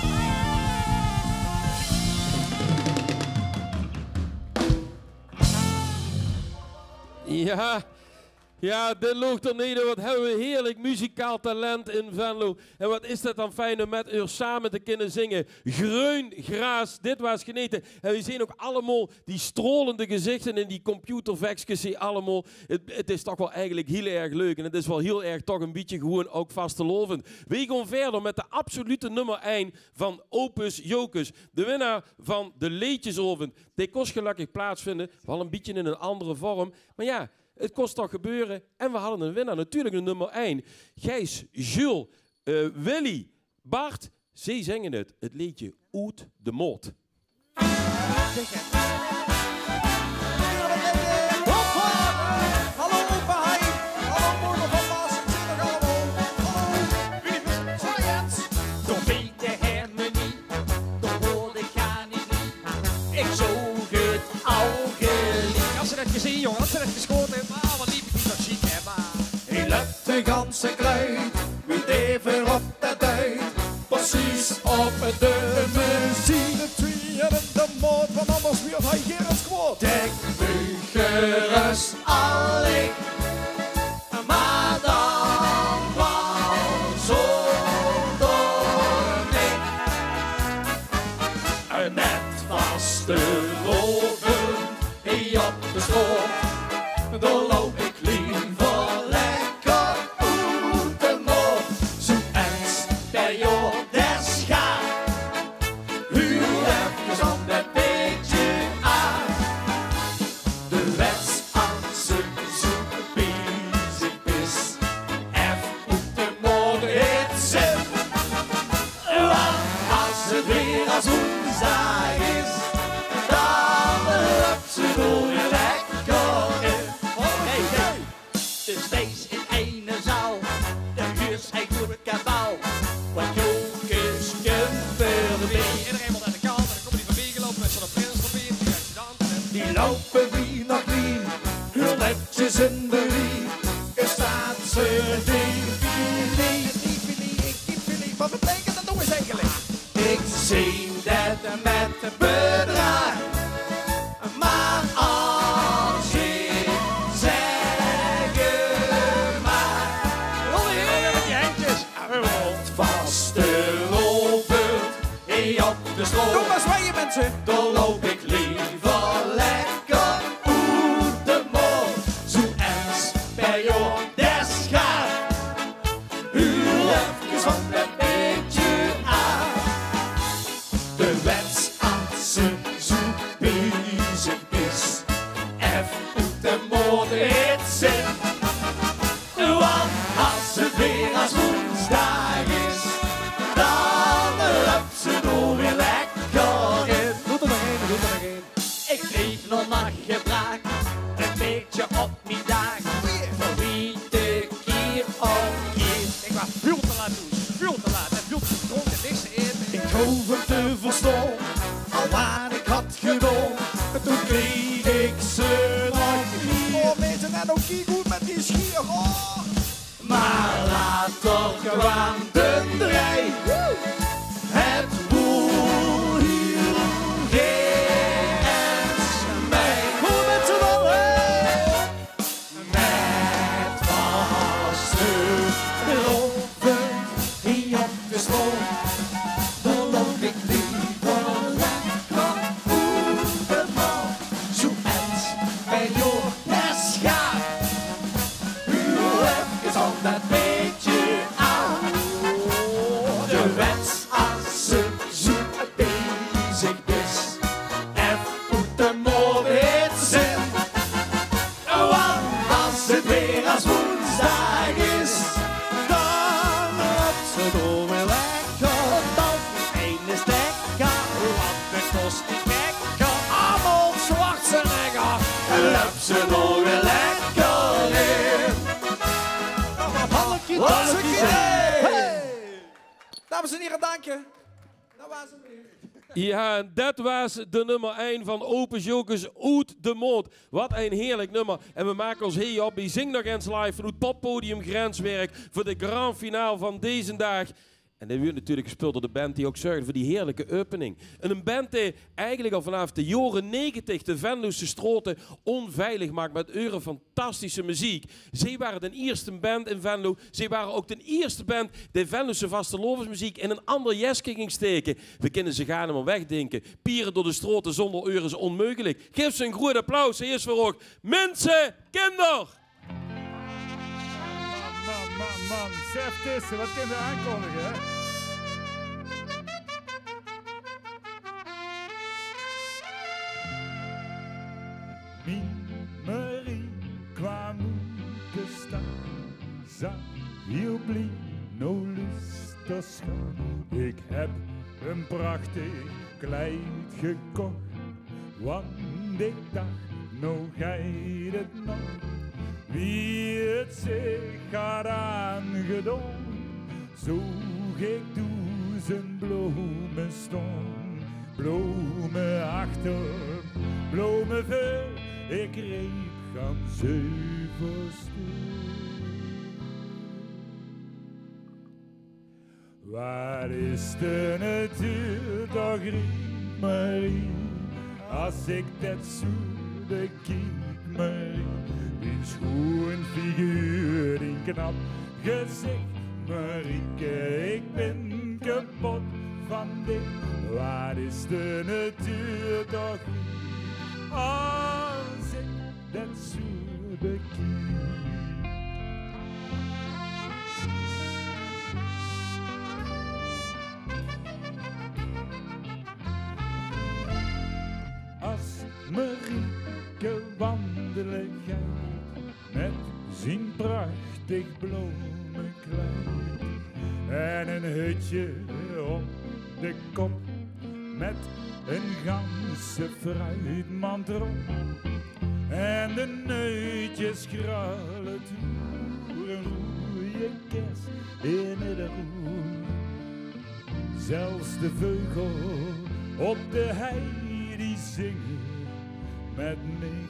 Ja, Ja, dit loog d'r neet in. Wat hebbe we heerlijk muzikaal talent in Venlo. En wat is det dan fijn um met eur same te kinne zinge. Greun graas, dit waas genete. En we zeen ouk allemaol die stralende gezichte in die computervekskes, die allemaol. Het, het is toch wel eigenlijk hiel erg leuk. En het is wel hiel erg toch een bietje gewoen ouk vastelaovend. We gaon verder met de absolute nummer ein van Opus Jocus. De winnaar van de leedjesaovend. Die kos gelökkig plaatsvinde, wel een bietje in een andere vorm. Maar ja, het kos toch gebeure en we hadde een winnaar. Natuurlijk de nummer ein. Gijs, Jules, eh, Willy, Bart, zij zinge het, het leedje Oet de Moot. Hallo opa Hein, hallo moder van Bas, ik zeen uch allemaol. Hallo. Zwaai ens. Door Peter Hermenie, door hoorde ik gaar niet. Ik zoog het al geliek. Had ze det gezeen, jong? Had ze det geschoten? Ah, wat liep ik niet zo chic, hè, maar. Hij löp de ganse kluit, wie de veer op det duit. Precies op de muziek. De tweeën in de maat, want anders weurt hij gerust kwaad. Dek uch gerust al ik, maar dan wel zonder mij. Net vastelaovend, hie op de straot, dao loup ik liever lekker oet de moot. Zoe ens per jaor, det schaat. Huur efkes ander bietje aan. De wets as ze zoe bezig is, ef oet de moot het zin. Want as het weer as woensdaag is, dan löp ze dao weer lekker in. Hey, hey. Dus wees in eine zaal, de huur is echt good kabaal. Want Jocus kump weer bie. Iedereen wil aan de kant, en dan komen die van mij gelopen met zo'n prinsenpapier, die gaat je dan. Die loupe wie nog nie, heel netjes in de rie. Is dat ze die filie, die filie, ik die filie. Wat betekent det nog ens eigenlijk? Ik zeen det met bedraag, maar als ik zeg maar. Rol je met die hendjes. Rond vastelaovend, hie op de straot. Doe maar zwaaien, mensen. Dao loup ik liever lekker oet de moot. Zoe ens per jaor, det schaat. Huur efkes ander bietje aan. De wets as ze zoe bezig is, ef oet de moot het zin. Want as het weer as woensdaag is, dan löp ze dao weer lekker in. Doe d'r nog ein, doe d'r nog ein. Ik leef nog maar gebraak, een beetje op mien daag. Verwiet ik hier op hier. Ik waas väöl te laat thoes, väöl te laat. En väöl te dronken, niks te eten. Ik hoof 'm te verstaon, al wat ik had gedaon. Toen kreeg ik ze nog niet. Oh, mensen, en ouk kiek good met die schier. Oh. Maar later kwaam de drei. Het woel hiel geens mei. Kom met z'n allen. Net vastelaovend, hie op de straot, dao loup ik liever lekker oet de moot. Zoe ens per jaor, det schaat. Huur efkes ander bietje aan. De wets as ze zoe bezig is, ef oet de moot het zin. Want as het weer as woensdaag is, dan löp ze dao weer lekker. Eine stekker, want det kos niet gekker. Arnold Schwarzenegger, löp ze dao weer lekker in. Hallo, hallo, hey. Dames en heren, dank je. Dat waas 'm weer. Ja, en det waas de nummer ein van Opus Jocus, Oet de Moot. Wat ein heerlijk nummer. En we make os hie op bie Zing Nog Ens Live vanoet poppodium Grenswerk veur de grand finale van dezen daag. En die weurt natuurlik gespeuld door de band die ouk zörgde veur die heerlijke opening. En ein band die eigelik al vanaaf de jaore negentig de Venlose straote onveilig maak mit eure fantastische meziek. Zie ware de ierste band in Venlo. Zie ware ouk de ierste band die Venlose vastelaovesmeziek in ein ander jeske ging steke. Veer kinne ze gaar neet mier wegdinke. Piere door de straote, zónder eure is 't onmeugelik. Gaef ze ein groeat applaus, hie is veur ouk Minse Kinder! Man, man, man, man. Sef Tissen, wat kinne v'r aankondige, hè? Mien Marie kwaam oet de stad, zag hiel blie: "Noe luuster, schat, ik heb een prachtig kleid gekocht, want ik dacht, noe geit 't nog." Wie 't zich had aangedaon, zoog ik doezend blome staon. Blome achter, blome veur, ik reep gans euverstuur. Wat is de natuur toch riek, Marie, as ik det zoe bekiek, Marie. Dien schoen figuur, dien knap gezicht, Marieke, ik bin kepot van dich. Wat is de natuur toch riek, as ik det zoe bekiek. As Marieke wandele geit met zien prachtig blome kleid en een hutje op de kop, met een ganse fruitmand d'rop en de neutjes grale toer, een roeie kers in de roer. Zelfs de veugel op de hei, die zinge met mich mei.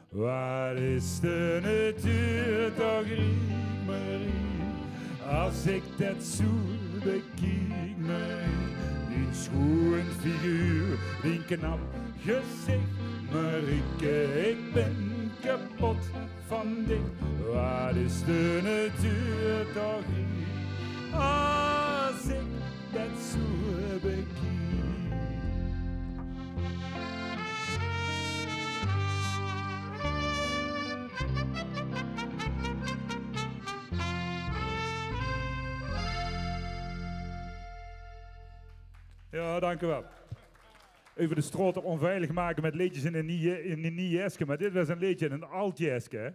Wat is de natuur toch riek, Marie, as ik det zoe bekiek, Marie. Dien schoen figuur, dien knap gezicht, Marieke, ik bin kepot van dich. Wat is de natuur toch riek, as ik det zoe bekiek. Ja, dank u wel. Euver de straote onveilig make met leedjes in ein nie, in ein nie jeske. Maar dit waas ein leedje in ein ald jeske, hè.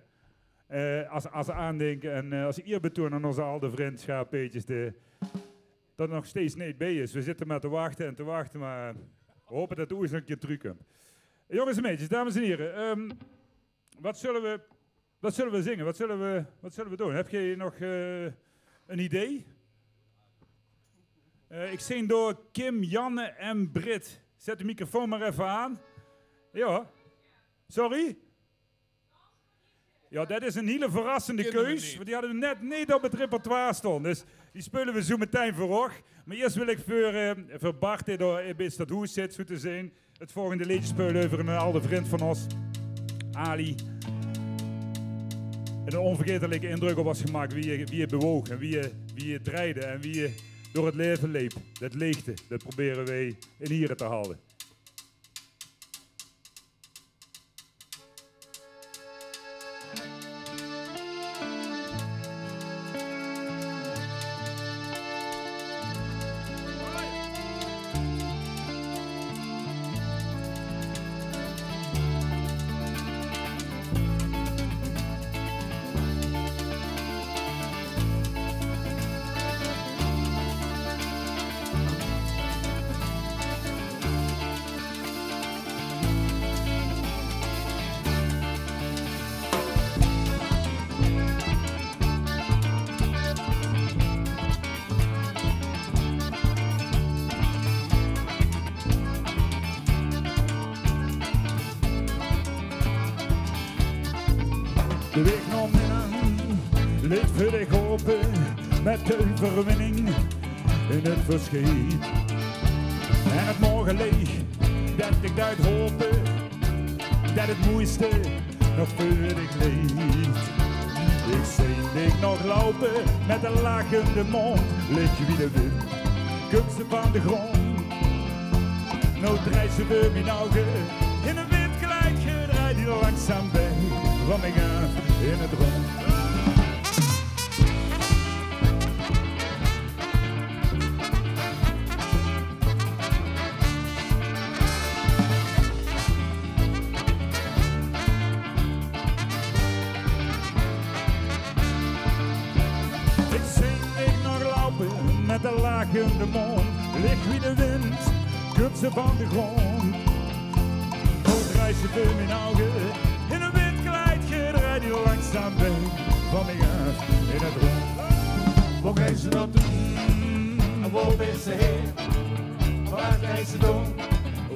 Eh, as, as aandinke en, eh, as ierbetoon aan ózze alde vrund Sjaap Peetjes, dae d'r nog steeds neet bie is. Veer zitte maar te wachte en te wachte, maar veer hope det 'r oeits nog ein kier trökkump. Jonges en meidjes, dames en hiere, ehm, wat zulle veer, wat zulle veer zinge? Wat zulle veer, wat zulle veer doon? Höb geer nog, eh, ein idee? Eh, ik zeen dao Kim, Janne en Brit. Zet de microfoon maar effe aan. Ja. Sorry? Ja, det is ein hiel verrassende keus, want die hadde veer net neet op 't repertoire staon. Dus die speule veer zoe metein veur óg. Maar iers wil ik veur, eh, veur Bart, dae dao bie 't stadhoes zit, zoe te zeen, 't volgende leedje speule euver ein alde vrund van ós, Ali. En ein onvergaetelijke indruk op ós gemaak, wie hae, wie hae bewoog en wie hae, wie hae drejde en wie hae door 't laeve leep. Det leegte, det probere veer in hiere te halde. De waeg nao binne leek Wil ich hope mit de verwinning in 't verschiet. En 't morgeliech, det ich duit hope, det 't moeiste nog veur dich liet. Ich zeen dich nog loupe mit 'n lachende mónd, lich wie de wind, kums se van de grónd. Noe dreis se veur mien ouge in 'n wit kleidje, drejs dich langzaam weg van mich aaf in 't rónd. Ich zeen dich nog loupe mit de lachende mónd, lich wie de wind, kums se van de grónd. Noe dreis se veur mien ouge in 'n wit kleidje, drejs dich langzaam weg van mich aaf in 't rónd. Wo geis se nao toe? Wo bis se haer? Waat geis se doon?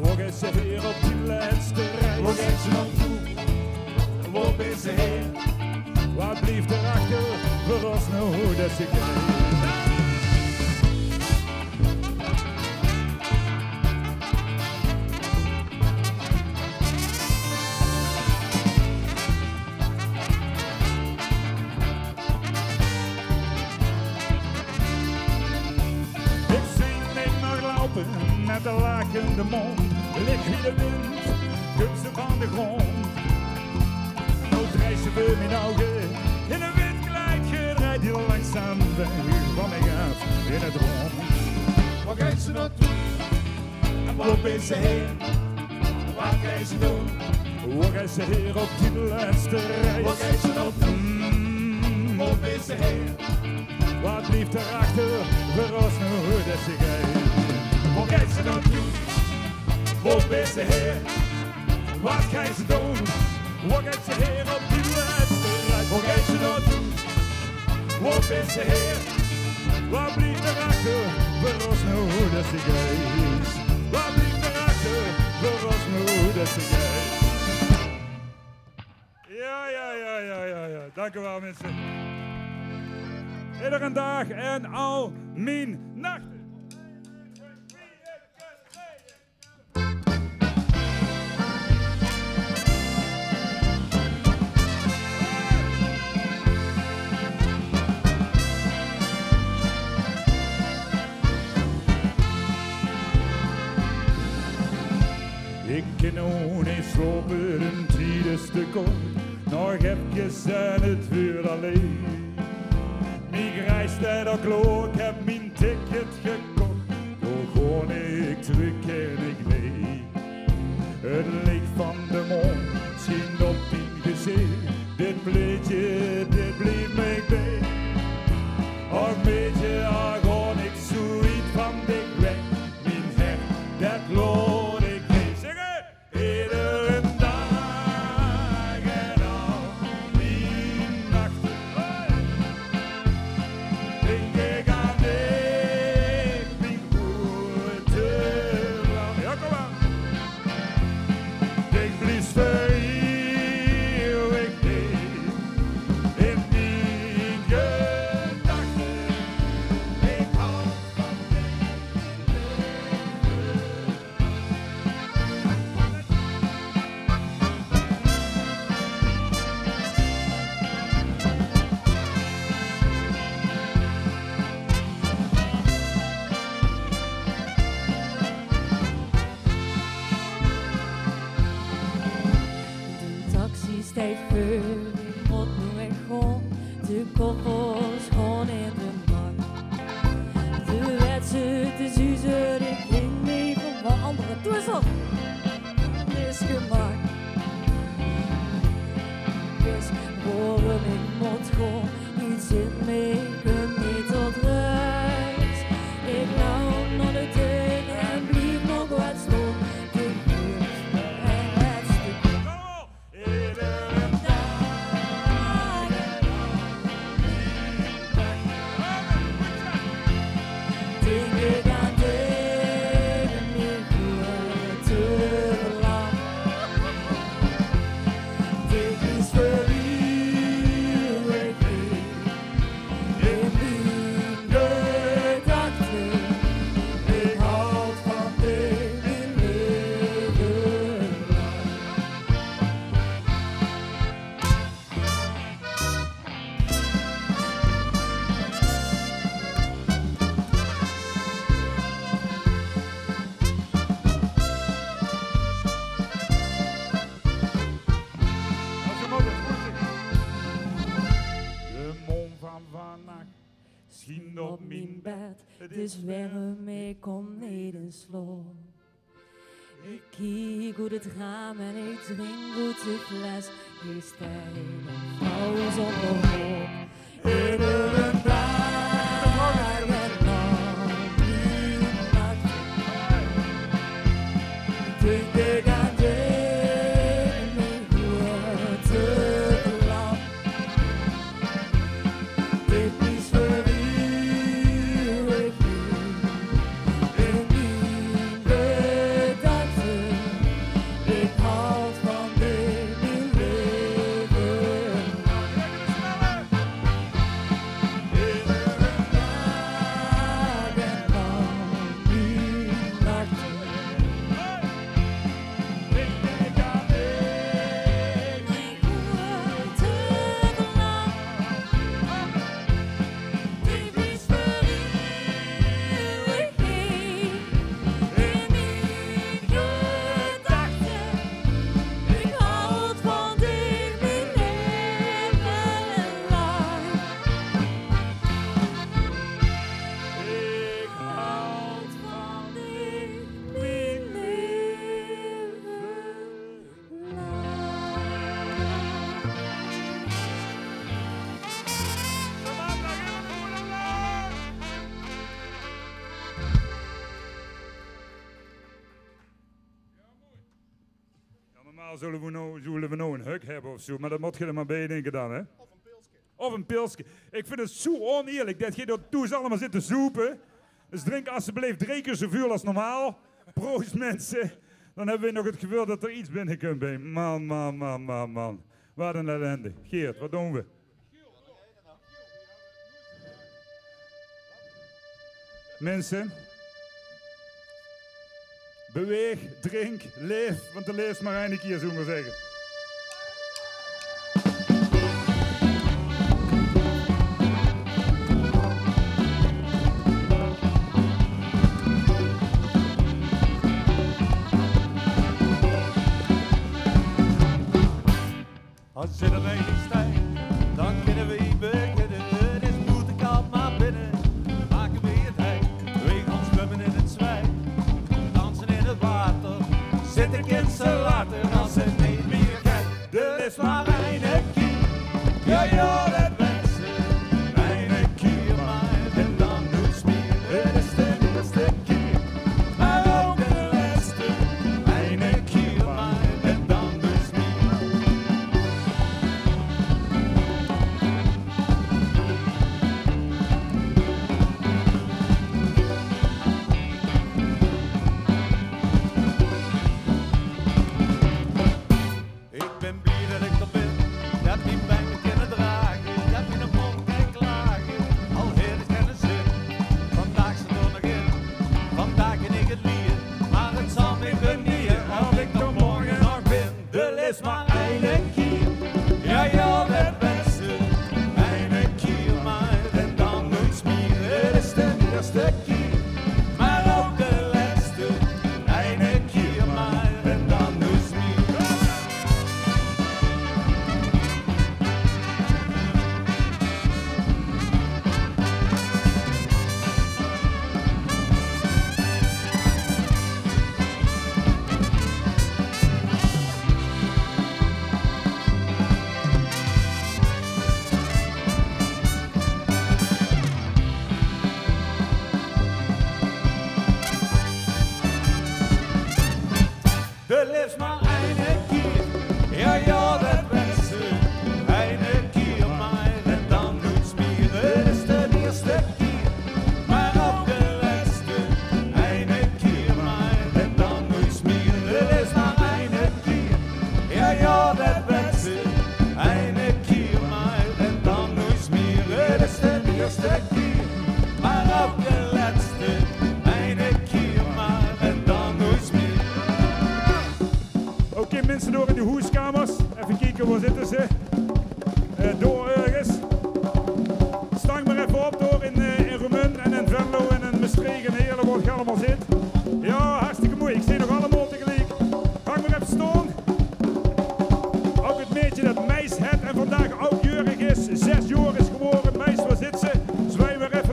Wo geis se haer op die lèste reis? Wo geis se nao toe? Wo bis se haer? Waat blief d'r achter veur ós noe, det se geit? Ich zeen dich nog loupe mit de lachende mónd, lich wie de wind, kums se van de grónd. Noe dreis se veur mien ouge in 'n wit kleidje, drejs dich langzaam weg van mich aaf in 't rónd. Wo geis se nao toe? En wo bis se haer? Waat geis se doon? Wo geis se haer op die lèste reis? Wo geis se nao toe? Mm. Wo bis se haer? Waat blief d'r achter veur ós noe, det se geit? Wo geis se nao toe? Wo bis se haer? Waat geis se doon? Wo geis se haer op die lèste reis? Wo geis se nao toe? Wo bis se haer? Waat blief d'r achter veur ós noe, det se geit? Waat blief d'r achter veur ós noe, det se geit? Ja, ja, ja, ja, ja, ja. Dank u wel, mensen. Iedere daag en al mien nachte. Ich kin noe neet slaope, de tied is te kort. Nog efkes en 't wuurt al licht. Mien reis steit al klaor, ich höb mien ticket gekoch. Dao gaon ich trök, kin ich neet. 't Lich van de maan sjient op dien gezich. Dit plaetje, dit blief mich bie. Och maedje, ach, gaon ich zoe wied van dich weg. Mien hert, det laot ich neet. Zègk 't! Iedere daag en al mien nachte. Dink ich aan Schiend op mien bed, 't is werm, ik kom neet in slaop. Ik kiek oet 't raam en ik drink oet de fles. Geer steit in pauze op de hoop. Iedere daag en nacht. Dink ik aan dich, mien groete vlam. Dit is veur eeuwig in mien gedachte. Ik haoj van dich, mien leven. Iedere daag en nacht. Ik haoj van dich, mien leven lang. Ja, normaal zulle we nou, zulle we nou een hug hebbe of zoe, maar dat mot geer d'r maar bij dinke dan, hè? Of een pilske. Ik vind 't zoe oneerlijk det geer dao thoes allemaol zit te zoepe. Dus drink alstublieft drie kier zoeveul as normaal. Proost, minse. Dan hebbe we nog 't geveul det d'r iets binnekump, hè. Man, man, man, man, man. Wat een ellende. Geert, wat doon we? Minse, beweeg, drink, leef, want de leefs maar eine kier, zoe maar zegge. As zit er bij die stei, dan kinne we beginne. 't Is boete kald, maar binne make we 't hei. We gaon zwumme in 't zwei, danse in 't water. Zitte kinse later as 't neet mier geit. D'r is maar eine kier, ja, ja, det wets se. Eine kier maar en dan noets mier. 't Is de ierste kier, maar ouk de lèste. Eine kier maar en dan noets mier. Ik bin blie det ik d'r bin, det mien bein mich kinne drage, det miene mónd kin klage, al haet 't geine zin. Vandaag zit d'r nog in, vandaag kin ik 't lieë, maar 't zal mich benieë of ik d'r morge nog bin. D'r is maar eine kier, ja, ja, det wets se, eine kier maar en dan noets mier. 't Is de ierste kier, maar ouk de lèste. Eine kier maar en dan noets mier. D'r is maar eine kier, ja, ja, det wets se. Eine kier maar en dan noets mier. 't Is de ierste kier, maar ouk de lèste. Eine kier maar en dan noets mier. 't Is maar eine kier, ja, ja, det wets se. Eine kier maar en dan noets mier. 't Is de ierste kier, maar ouk de lèste. Eine kier maar en dan noets mier. Oké, minse dao in de hoeskamers. Effe kieke, wo zitte ze? Eh, dao örges. Stang maar effe op dao in, eh, in Remunj en in Venlo en in Mestreech en Heerle, wo geer allemaol zit. Ja, hartstikke mooi. Ik zeen nog allemaol tegeliek. Gank maar effe staon. Ouk 't meidje det Meis het en vandaag ouk jäörig is, zes jaor is gewore. Meis, wo zits se? Zwaai maar effe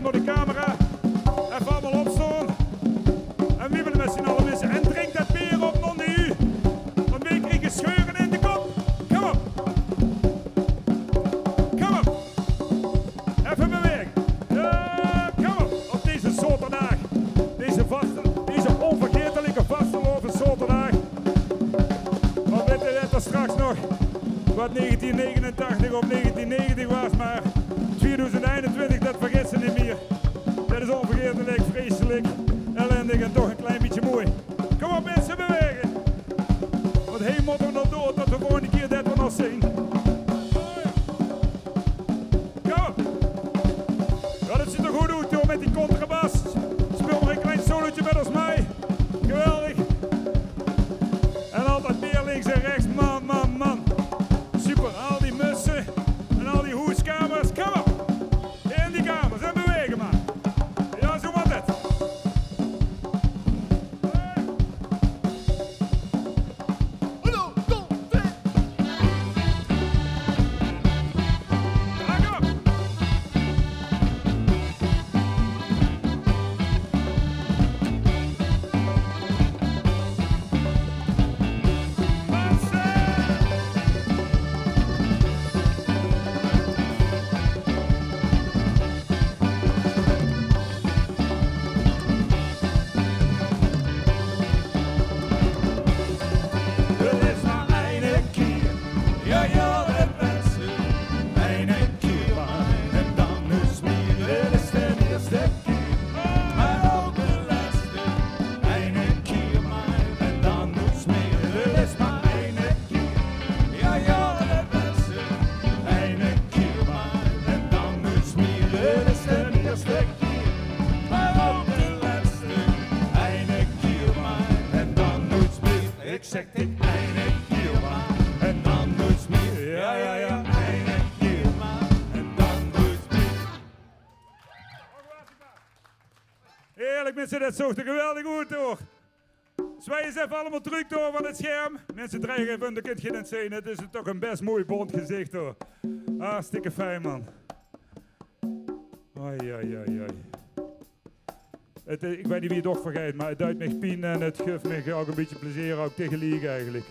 Wat negentien negenentachtig of negentien negentig waas, mer twieëdoezend einentwintig, det vergits se neet mieë. Det is onvergaetelik, vreselik, ellendig en toch ein klein bietje mooi. Kóm op, minse, bewaege. Want hie mótte v'r nog door tot de volgende kier det v'r nog zeen. Kóm op. Jao, det zuut d'r good oet, joh, mit die contrabas. Speul mer ein klein solootje mit ós mei. Geweldig. En altied mieë links en rechts. Man, man, man. Super. Al die musse en al die hoeskamers. Kóm op. In die kamers en bewaege mer. Jao, zo mót 't. Eine kier, jao, jao, de bèste. Eine kier mer, en dan noets mieë. Det is de ierste kier, mer ouch de lèste. Eine kier mer, en dan noets mieë. Det is mer eine kier, jao, jao, de bèste. Eine kier mer, en dan noets mieë. Det is de ierste kier, mer ouch de lèste. Eine kier mer, en dan noets mieë. Ich zèk dich: eine kier mer, en dan noets mieë. Jao, jao, jao, eine kier mer, en dan noets mieë. Heerlik, minse, det zoog d'r geweldig oet, toch? Zwaai ins effe allemaol trök door van 't scherm. Minse, draej effe um, dan kint geer 't zeen. 't Is toch ein bès mooi bónt gezich, hoor. Hartstikke fijn, man. Ai, ai, ai, ai. 't, eh, ich weit neet wie 't uch vergeit, mer 't deit mich pien en 't guf mich ouch ein bietje plezeer, ouch tegeliek eigelik.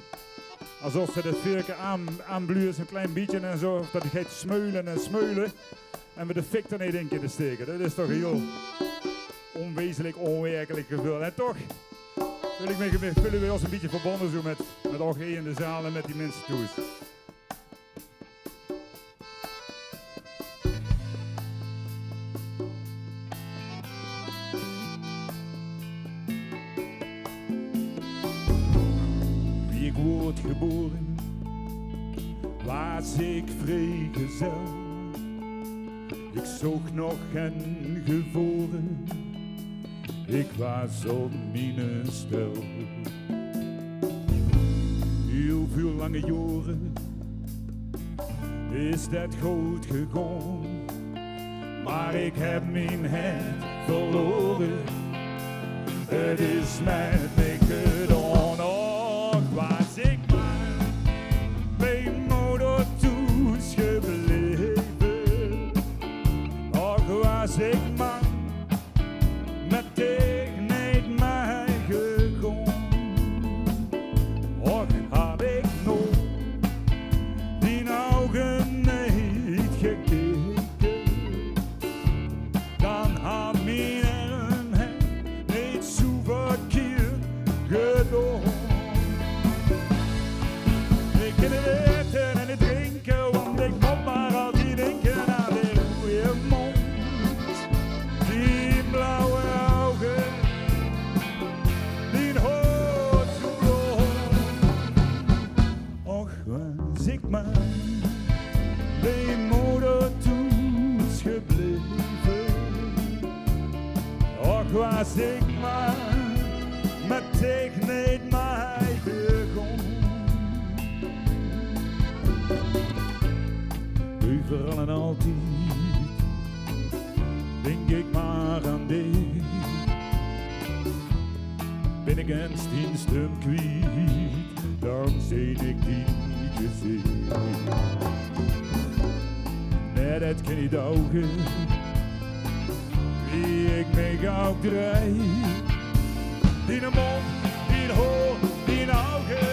Esof se det veurke aan, aanbluus, ein klein bietje en zo, of det 't geit smeule en smeule en v'r de fik d'r neet in kinne staeke. Det is toch ein hiel onwezenlik, onwirkelik geveul. En toch veul ich mich, veule v'r ós ein bietje verbónje zo mit, mit uch hie in de zaal en mit die minse thoes. Wie ich woort gebore, waas ich vriegezel. Ich zoog nog gein gevore. Ich waas op miene stel. Hiel väöl lange jaore is det good gegange, mer ich höb mien hert verlore. 't Is mit mich gedaon. Och, waas ich mer bie moder thoes gebleve. Och, waas ich mer mit dich neet mei gegaon. Och, had ich noe dien ouge neet gekeke, dan had mien erm hert neet zo verkeerd gedaon. Ich kin neet aete en neet drinke, want ich mót mer altied dinke aan de roeje mónd, die blauwe ouge, dien haor zo blónd. Och, waas ich mer bie moder thoes gebleve. Och, waas ich mer mit dich neet mei gegaon. Euveral en altied dink ich mer aan dich. Bin ich ins dien stum kwiet, dan zeen ich dien gezich. Nae, det kin neet ouge, wie ich mich ouch drej. Dien mónd, dien haor, dien ouge,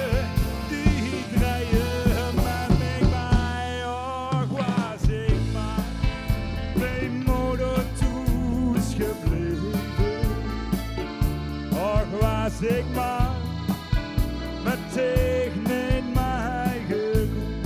die dreje mit mich mei. Och, waas ich mer bie moder thoes gebleve. Och, waas ich mer mit dich neet mei gegaon.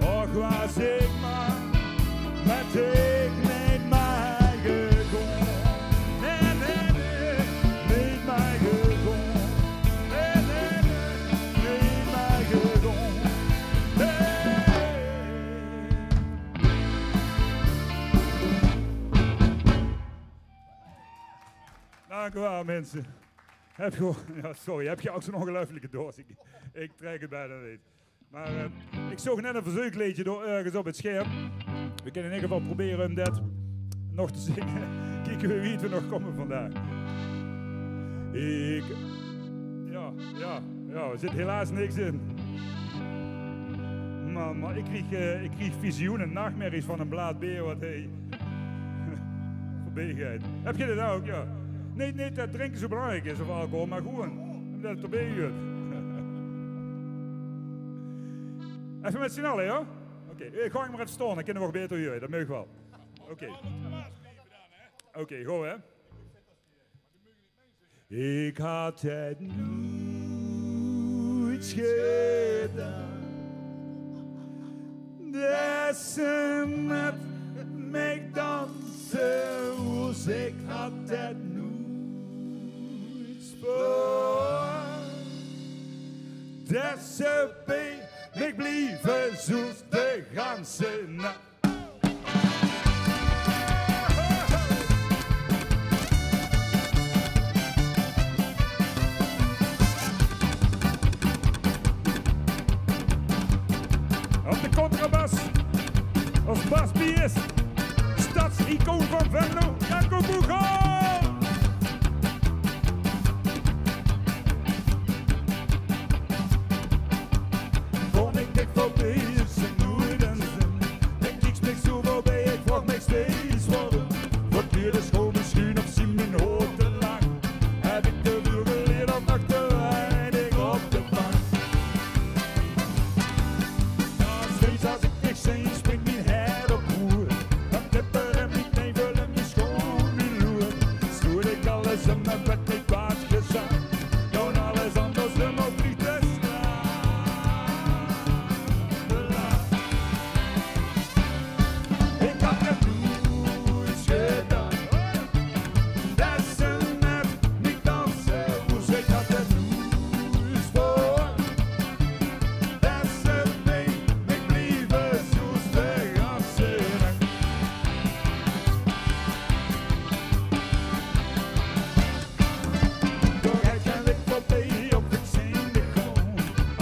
Och, waas ich mer mit dich neet mei gegange. Nae, nae, nae, neet mei gegange. Nae, nae, nae, neet mei gegange. Nae. Dank u wel, mensen. Heb je, ja, sorry, heb je ook zo'n ongelooflijke doos? Ik, ik trek het bijna niet. Maar eh, ik zoog net een verzoekleedje door ergens op het scherm. We kunnen in ieder geval proberen om dat nog te zingen. Kieke wie wied we nog kómme vandaag. Ik, ja, ja, ja, er zit helaas niks in. Man, man, ik krieg, eh, ik krieg visioenen, nachtmerries van een blaad beer wat hij voorbij geit. Heb je dat ook? Ja. Neet, neet dat drinken zo belangrijk is of alcohol, maar gewoon omdat het erbij huurt. Effe mit zien alle, ja? Oké, eh, gaon ich mer effe staon, dan kinne we nog beter hure. Dat maag waal. Oké. Oké, good, hè? Ik had het noeit gedaon, det se mit mich danse woos. Ik had het noeit verwacht, det se bie mich blieve zóls de ganse nach. Op de contrabas, als basbiës, stadsicoon van Venlo, Jacco Boegaert. Kom ik dich veurbie, is 't noeit ein zin. Ik kiek mich zo veurbie, ik vraog mich steeds waarom. Verkeerde schoon misschien of zien mien haor te lang. Heb ik te väöl geleerd of nog te weinig op de bank? Ja, steeds als ik dich zeen, springt mien hert op hoer. Dan tippere mien tievel en mien schoon wie loer. Stoot ik alles um en werd ik kwaad gezag. Doon alles anders, um op dich te slaan. Ik had het noeit gedacht, det se mit mich danse woos. Ik had het noeit verwacht, det se bie mich blieve zóls de ganse nach. Toch het gen lid veurbie of ik zeen dich gaon.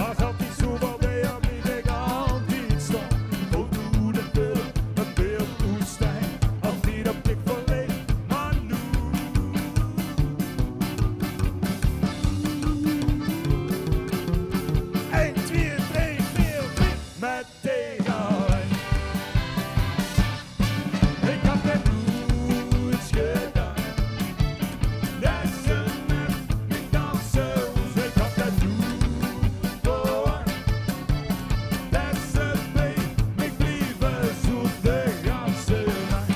Als altied zo veurbie, blief ik altied staon. Voel toe de deur, het beeld oetstein. Altied op dich verleef, maar noe. Ein, twee, drie, veer, vief. Mit dich allein. Ik had het noeit gedacht, det se mit mich danse woos. Ik had het noeit verwacht, det se bie mich blieve zóls de ganse nach.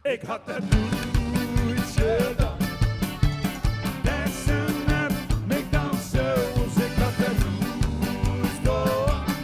Ik had het noeit gedacht, det se mit mich danse woos. Ik had het noeit verwacht,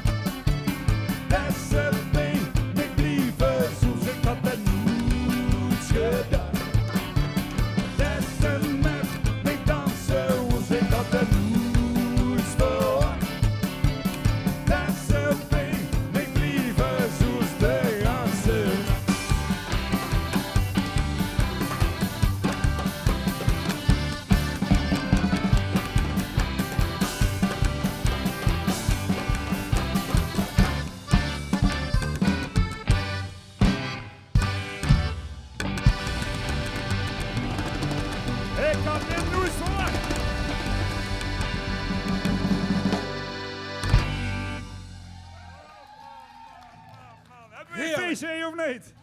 Feesje, of neet?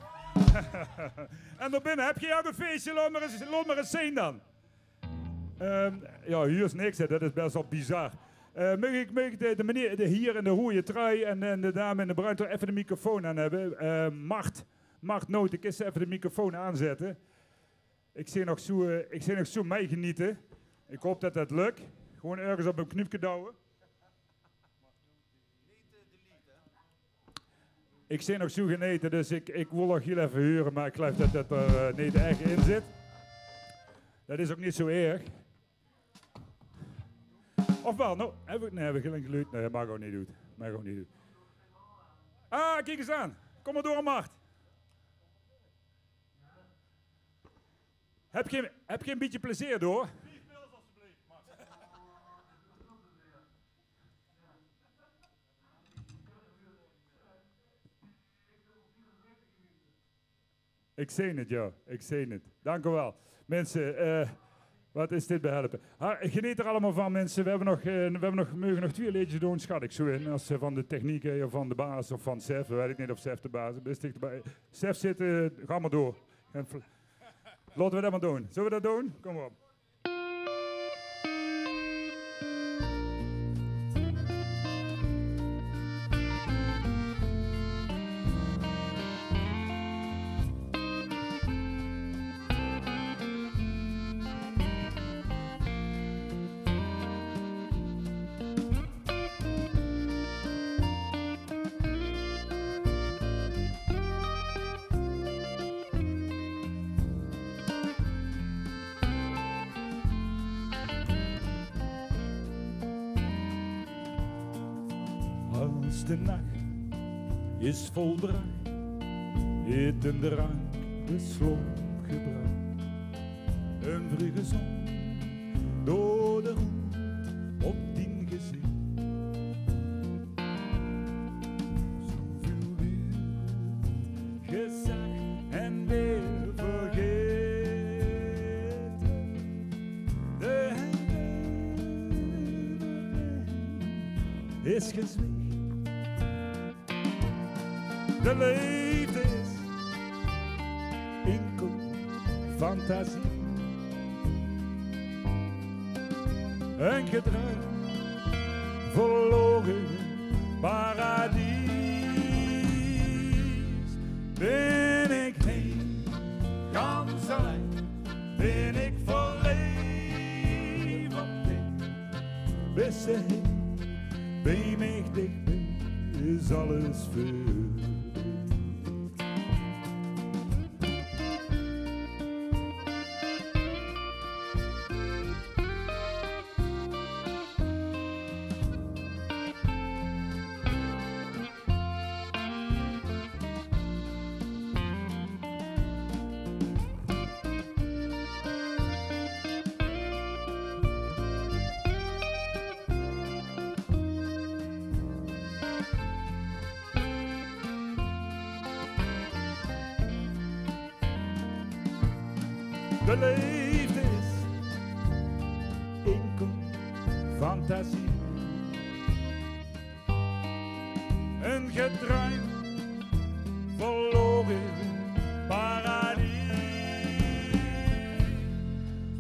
En dao binne, höb geer ouch e feesje? Laot mer ins, laot mer ins zeen dan. Ehm, jao, huur is niks, hè. Det is bès waal bizar. Eh, maag ich, maag ich de, de meneer, de hier in de roeje trui en, en de dame in de bruin trui effe de microfoon aan höbbe? Eh, Mart, Mart Noten, kins se effe de microfoon aanzètte? Ich zeen nog zoe, eh, ich zeen nog zoe mei genete. Ich haop det det lök. Gewoon örges op e knupke douwe. Ich zeen nog zoe genete, dus ich, ich wol nog hiel effe hure, mer ich geluif det det d'r, eh, neet ech in zit. Det is ouch neet zoe erg. Of waal? Noe, höb ich, nae, höb ich gein geluid? Nae, det maak ouch neet oet. Maak ouch neet oet. Ah, kiek ins aan. Kóm mer door, Mart. Höb geer, höb geer e bietje plezeer door? Ich zeen 't, jao. Ich zeen 't. Dank uch waal. Minse, eh, waat is dit behelpe. Ha, geneet d'r allemaol van, minse. Veer höbbe nog, eh, veer höbbe nog, moge nog twieë leedjes doon, sjat ich zoe in. Es ze van de techniek, eh, of van de baas of van Sef, weit ich neet of Sef de baas is. Bis dich de baas? Sef zit, eh, gaon mer door. Gaon vl-, laote v'r det mer doon. Zölle v'r det doon? Kóm mer op. Es de nach is volbrach, ete, drank, de slaop gebrach. Ein vreuge zon door de roet op dien gezich. Zoeväöl wuuert gezag en weer vergaete. De herinnering is gezwich. De leefde is inkel fantasie. Ein gedruim, verlaore paradies. Bin ich hie gans allein, bin ich verleef op dich. Bis se hie bie mich dichtbie, is alles veurbie. De leefde is inkel fantasie. Ein gedruim, verlaore paradies.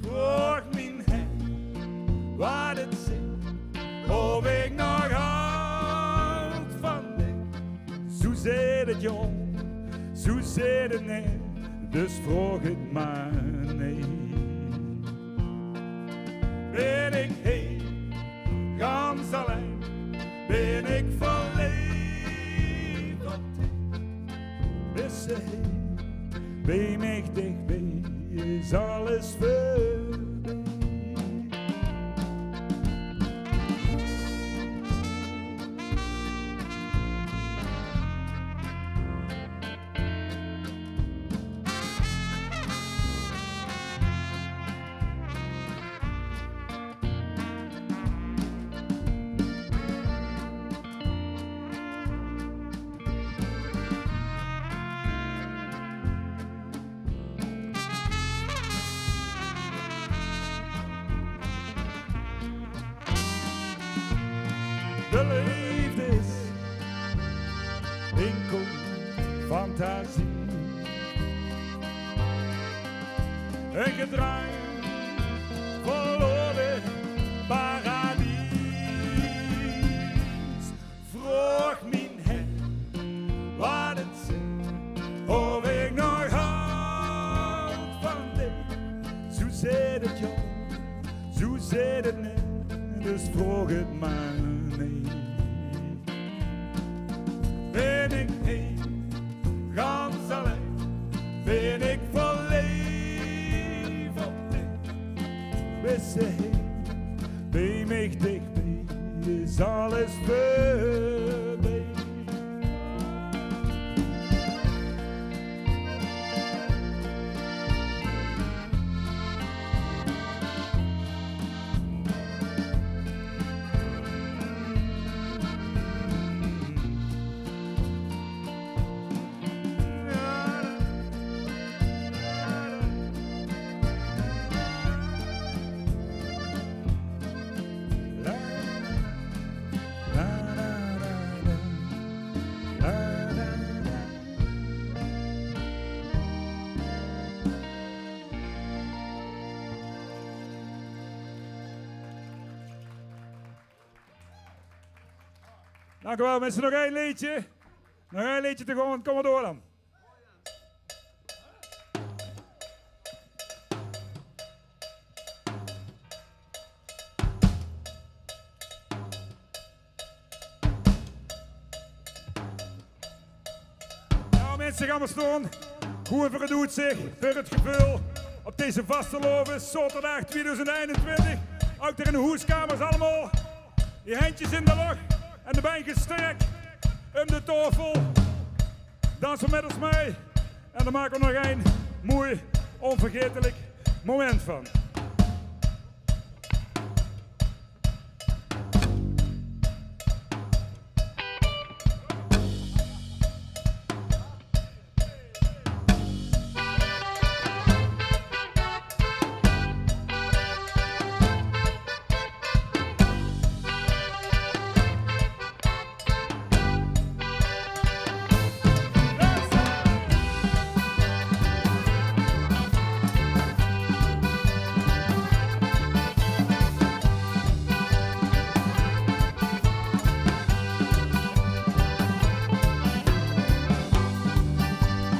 Vraog mien hert waat 't zit, of ich nog haoj van dich. Zoe zaet 't jao, zoe zaet 't nae, dus vraog 't mer neet. Bin ich hie gans allein, bin ich verleef op dich. Bis se hie bie mich dichtbie, is alles veurbie. De leefde is inkel fantasie. gedruim, verlore paradies. Vroog mien hert wat 't zit, of ik nog houd van dich. Zoe zit 't, jao, zoe zit 't neet, dus vroog 't maar neet. Bin ik hie gans allein, bin ik verleef op dich. Bis se hie bie mich dichtbie, is alles veurbie. Dank u wel, mensen. Nog één leedje. Nog één leedje te gaan, kom maar door dan. Jao, minse, gaon v'r stoon. Good veur 't oetzich, veur 't geveul. Op deze vastelaoveszaoterdaag twieëdoezend einentwintig. Ouch d'r in de hoeskamers allemaol. Die hendjes in de loch en de bein gestrek um de taofel. Dans v'r mit ós mei. En dao make v'r nog ein moei, onvergetelik moment van.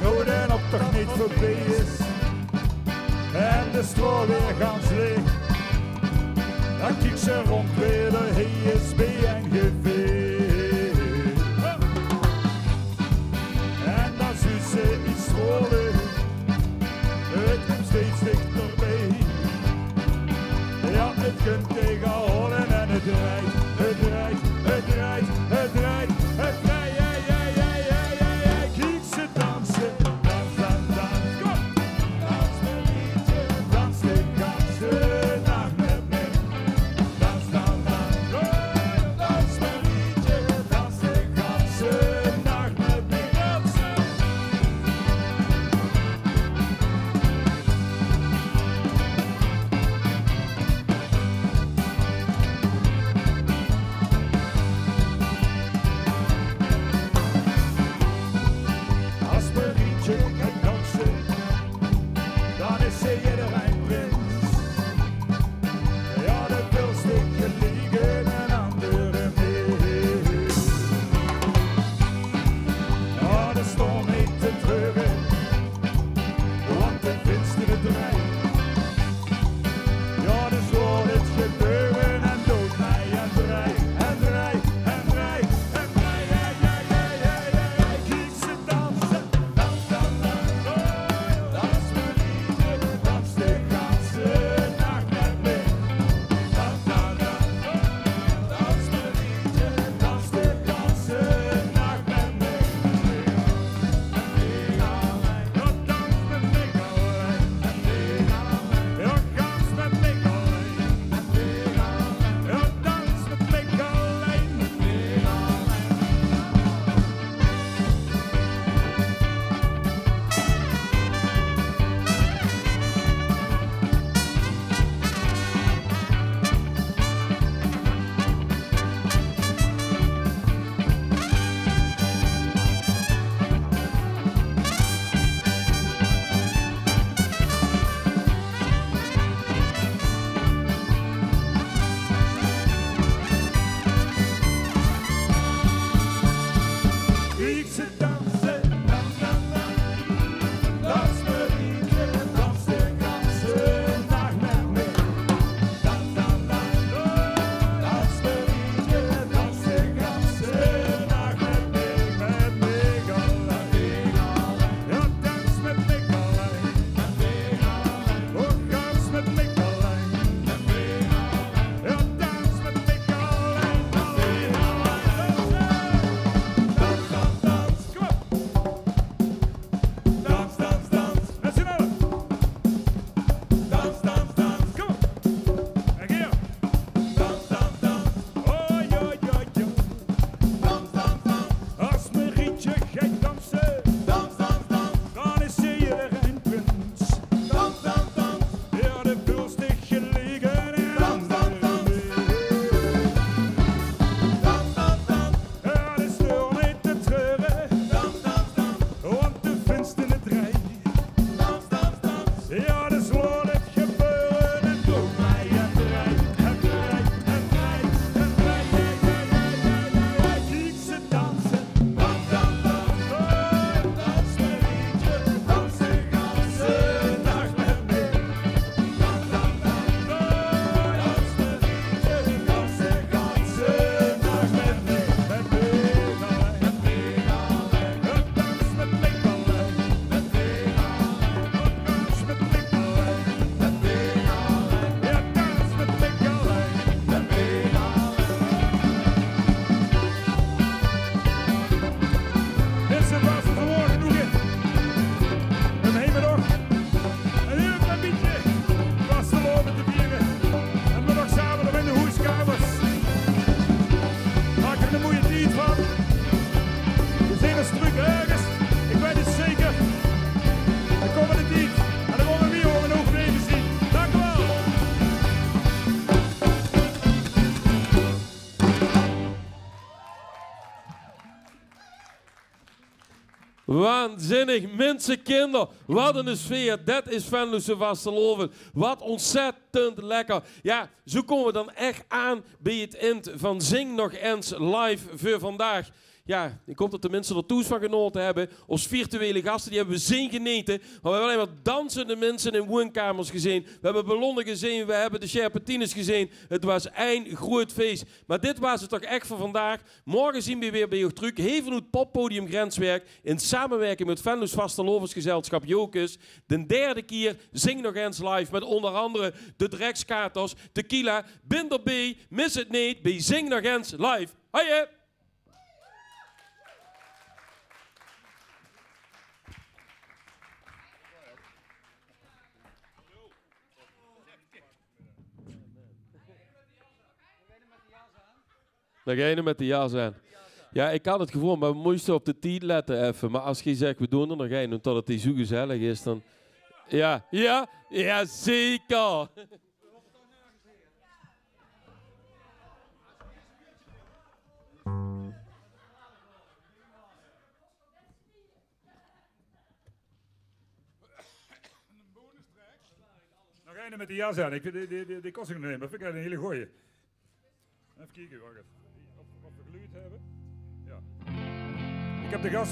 Noe den optoch neet veurbie is en de straot weer gans leeg, dan kiek ze rond weer, hie is bie en geveer. En dan zuus ze iets straole, 't kump steeds dichterbie. Jao, 't kump taenge Holle en 't drejt, 't drejt, 't drejt, 't drejt, 't drejt. Jao, jao, jao, kiek ze danse. Dans, dans, dans, kom. Dans, Marietje, dans de ganse nach mit mich. Dans, dans, dans, dans, Marietje, dans de ganse nach mit mich. Dans. As Marietje geit danse, dan is ze jidderein prins. Jao, de pils ligk geliek in ein andere mis. Jao, de storm neet te treure, want de vins die drie. Jao, dus laot 't gebeure en doot mei en drej, en drej, en drej, en drej. Jao, jao, jao, jao, jao, jao. Kiek ze danse. Dans, dans, dans, oh. Dans, Marietje, dans de ganse nach mit mich. Dans, dans, dans, oh. Dans, Marietje, dans de ganse nach mit mich. Waanzinnig, minse, kinder. Wat 'n sfeer. Det is Venlose vastelaovend. Wat ontzettend lekker. Jao, zoe kómme we dan ech aan bie 't ind van Zing Nog Ens Live veur vandaag. Jao, ik hoop det de minse d'r thoes van genaote höbbe. Ós virtuele gaste, die höbbe we zeen genete. Mer we höbbe allein mer dansende minse in woonkamers gezeen. We höbbe ballonne gezeen, we höbbe de sjerpetines gezeen. 't Waas ein groeat fees. Mer dit waas 't toch ech veur vandaag. Morge zien we weer bie uch trök, hie vanoet poppodium Grenswerk, in samewirking mit Venloos Vastelaovesgezelsjap Jocus. De derde kier Zing Nog Ens Live, mit ónger angere de Drekskaters, Tequila, bin d'rbie, mis 't neet, bie Zing Nog Ens Live. Hoi! Dao geine mit de jas aan. Jao, ik had 't gevoel, mer we móste op de tied lette effe. Mer as geej zegt, we doon d'r nog ein, ómdet 't hie zoe gezellig is, dan... Jao, jao, jao, zeker. Nog eine mit de jas aan. Ik vind, die, die, die, die kos ik nog neet, mer vind ik ein hele goeie. Effe kieke, wach effe. Of, of we geluid höbbe. Jao. Ik heb de gas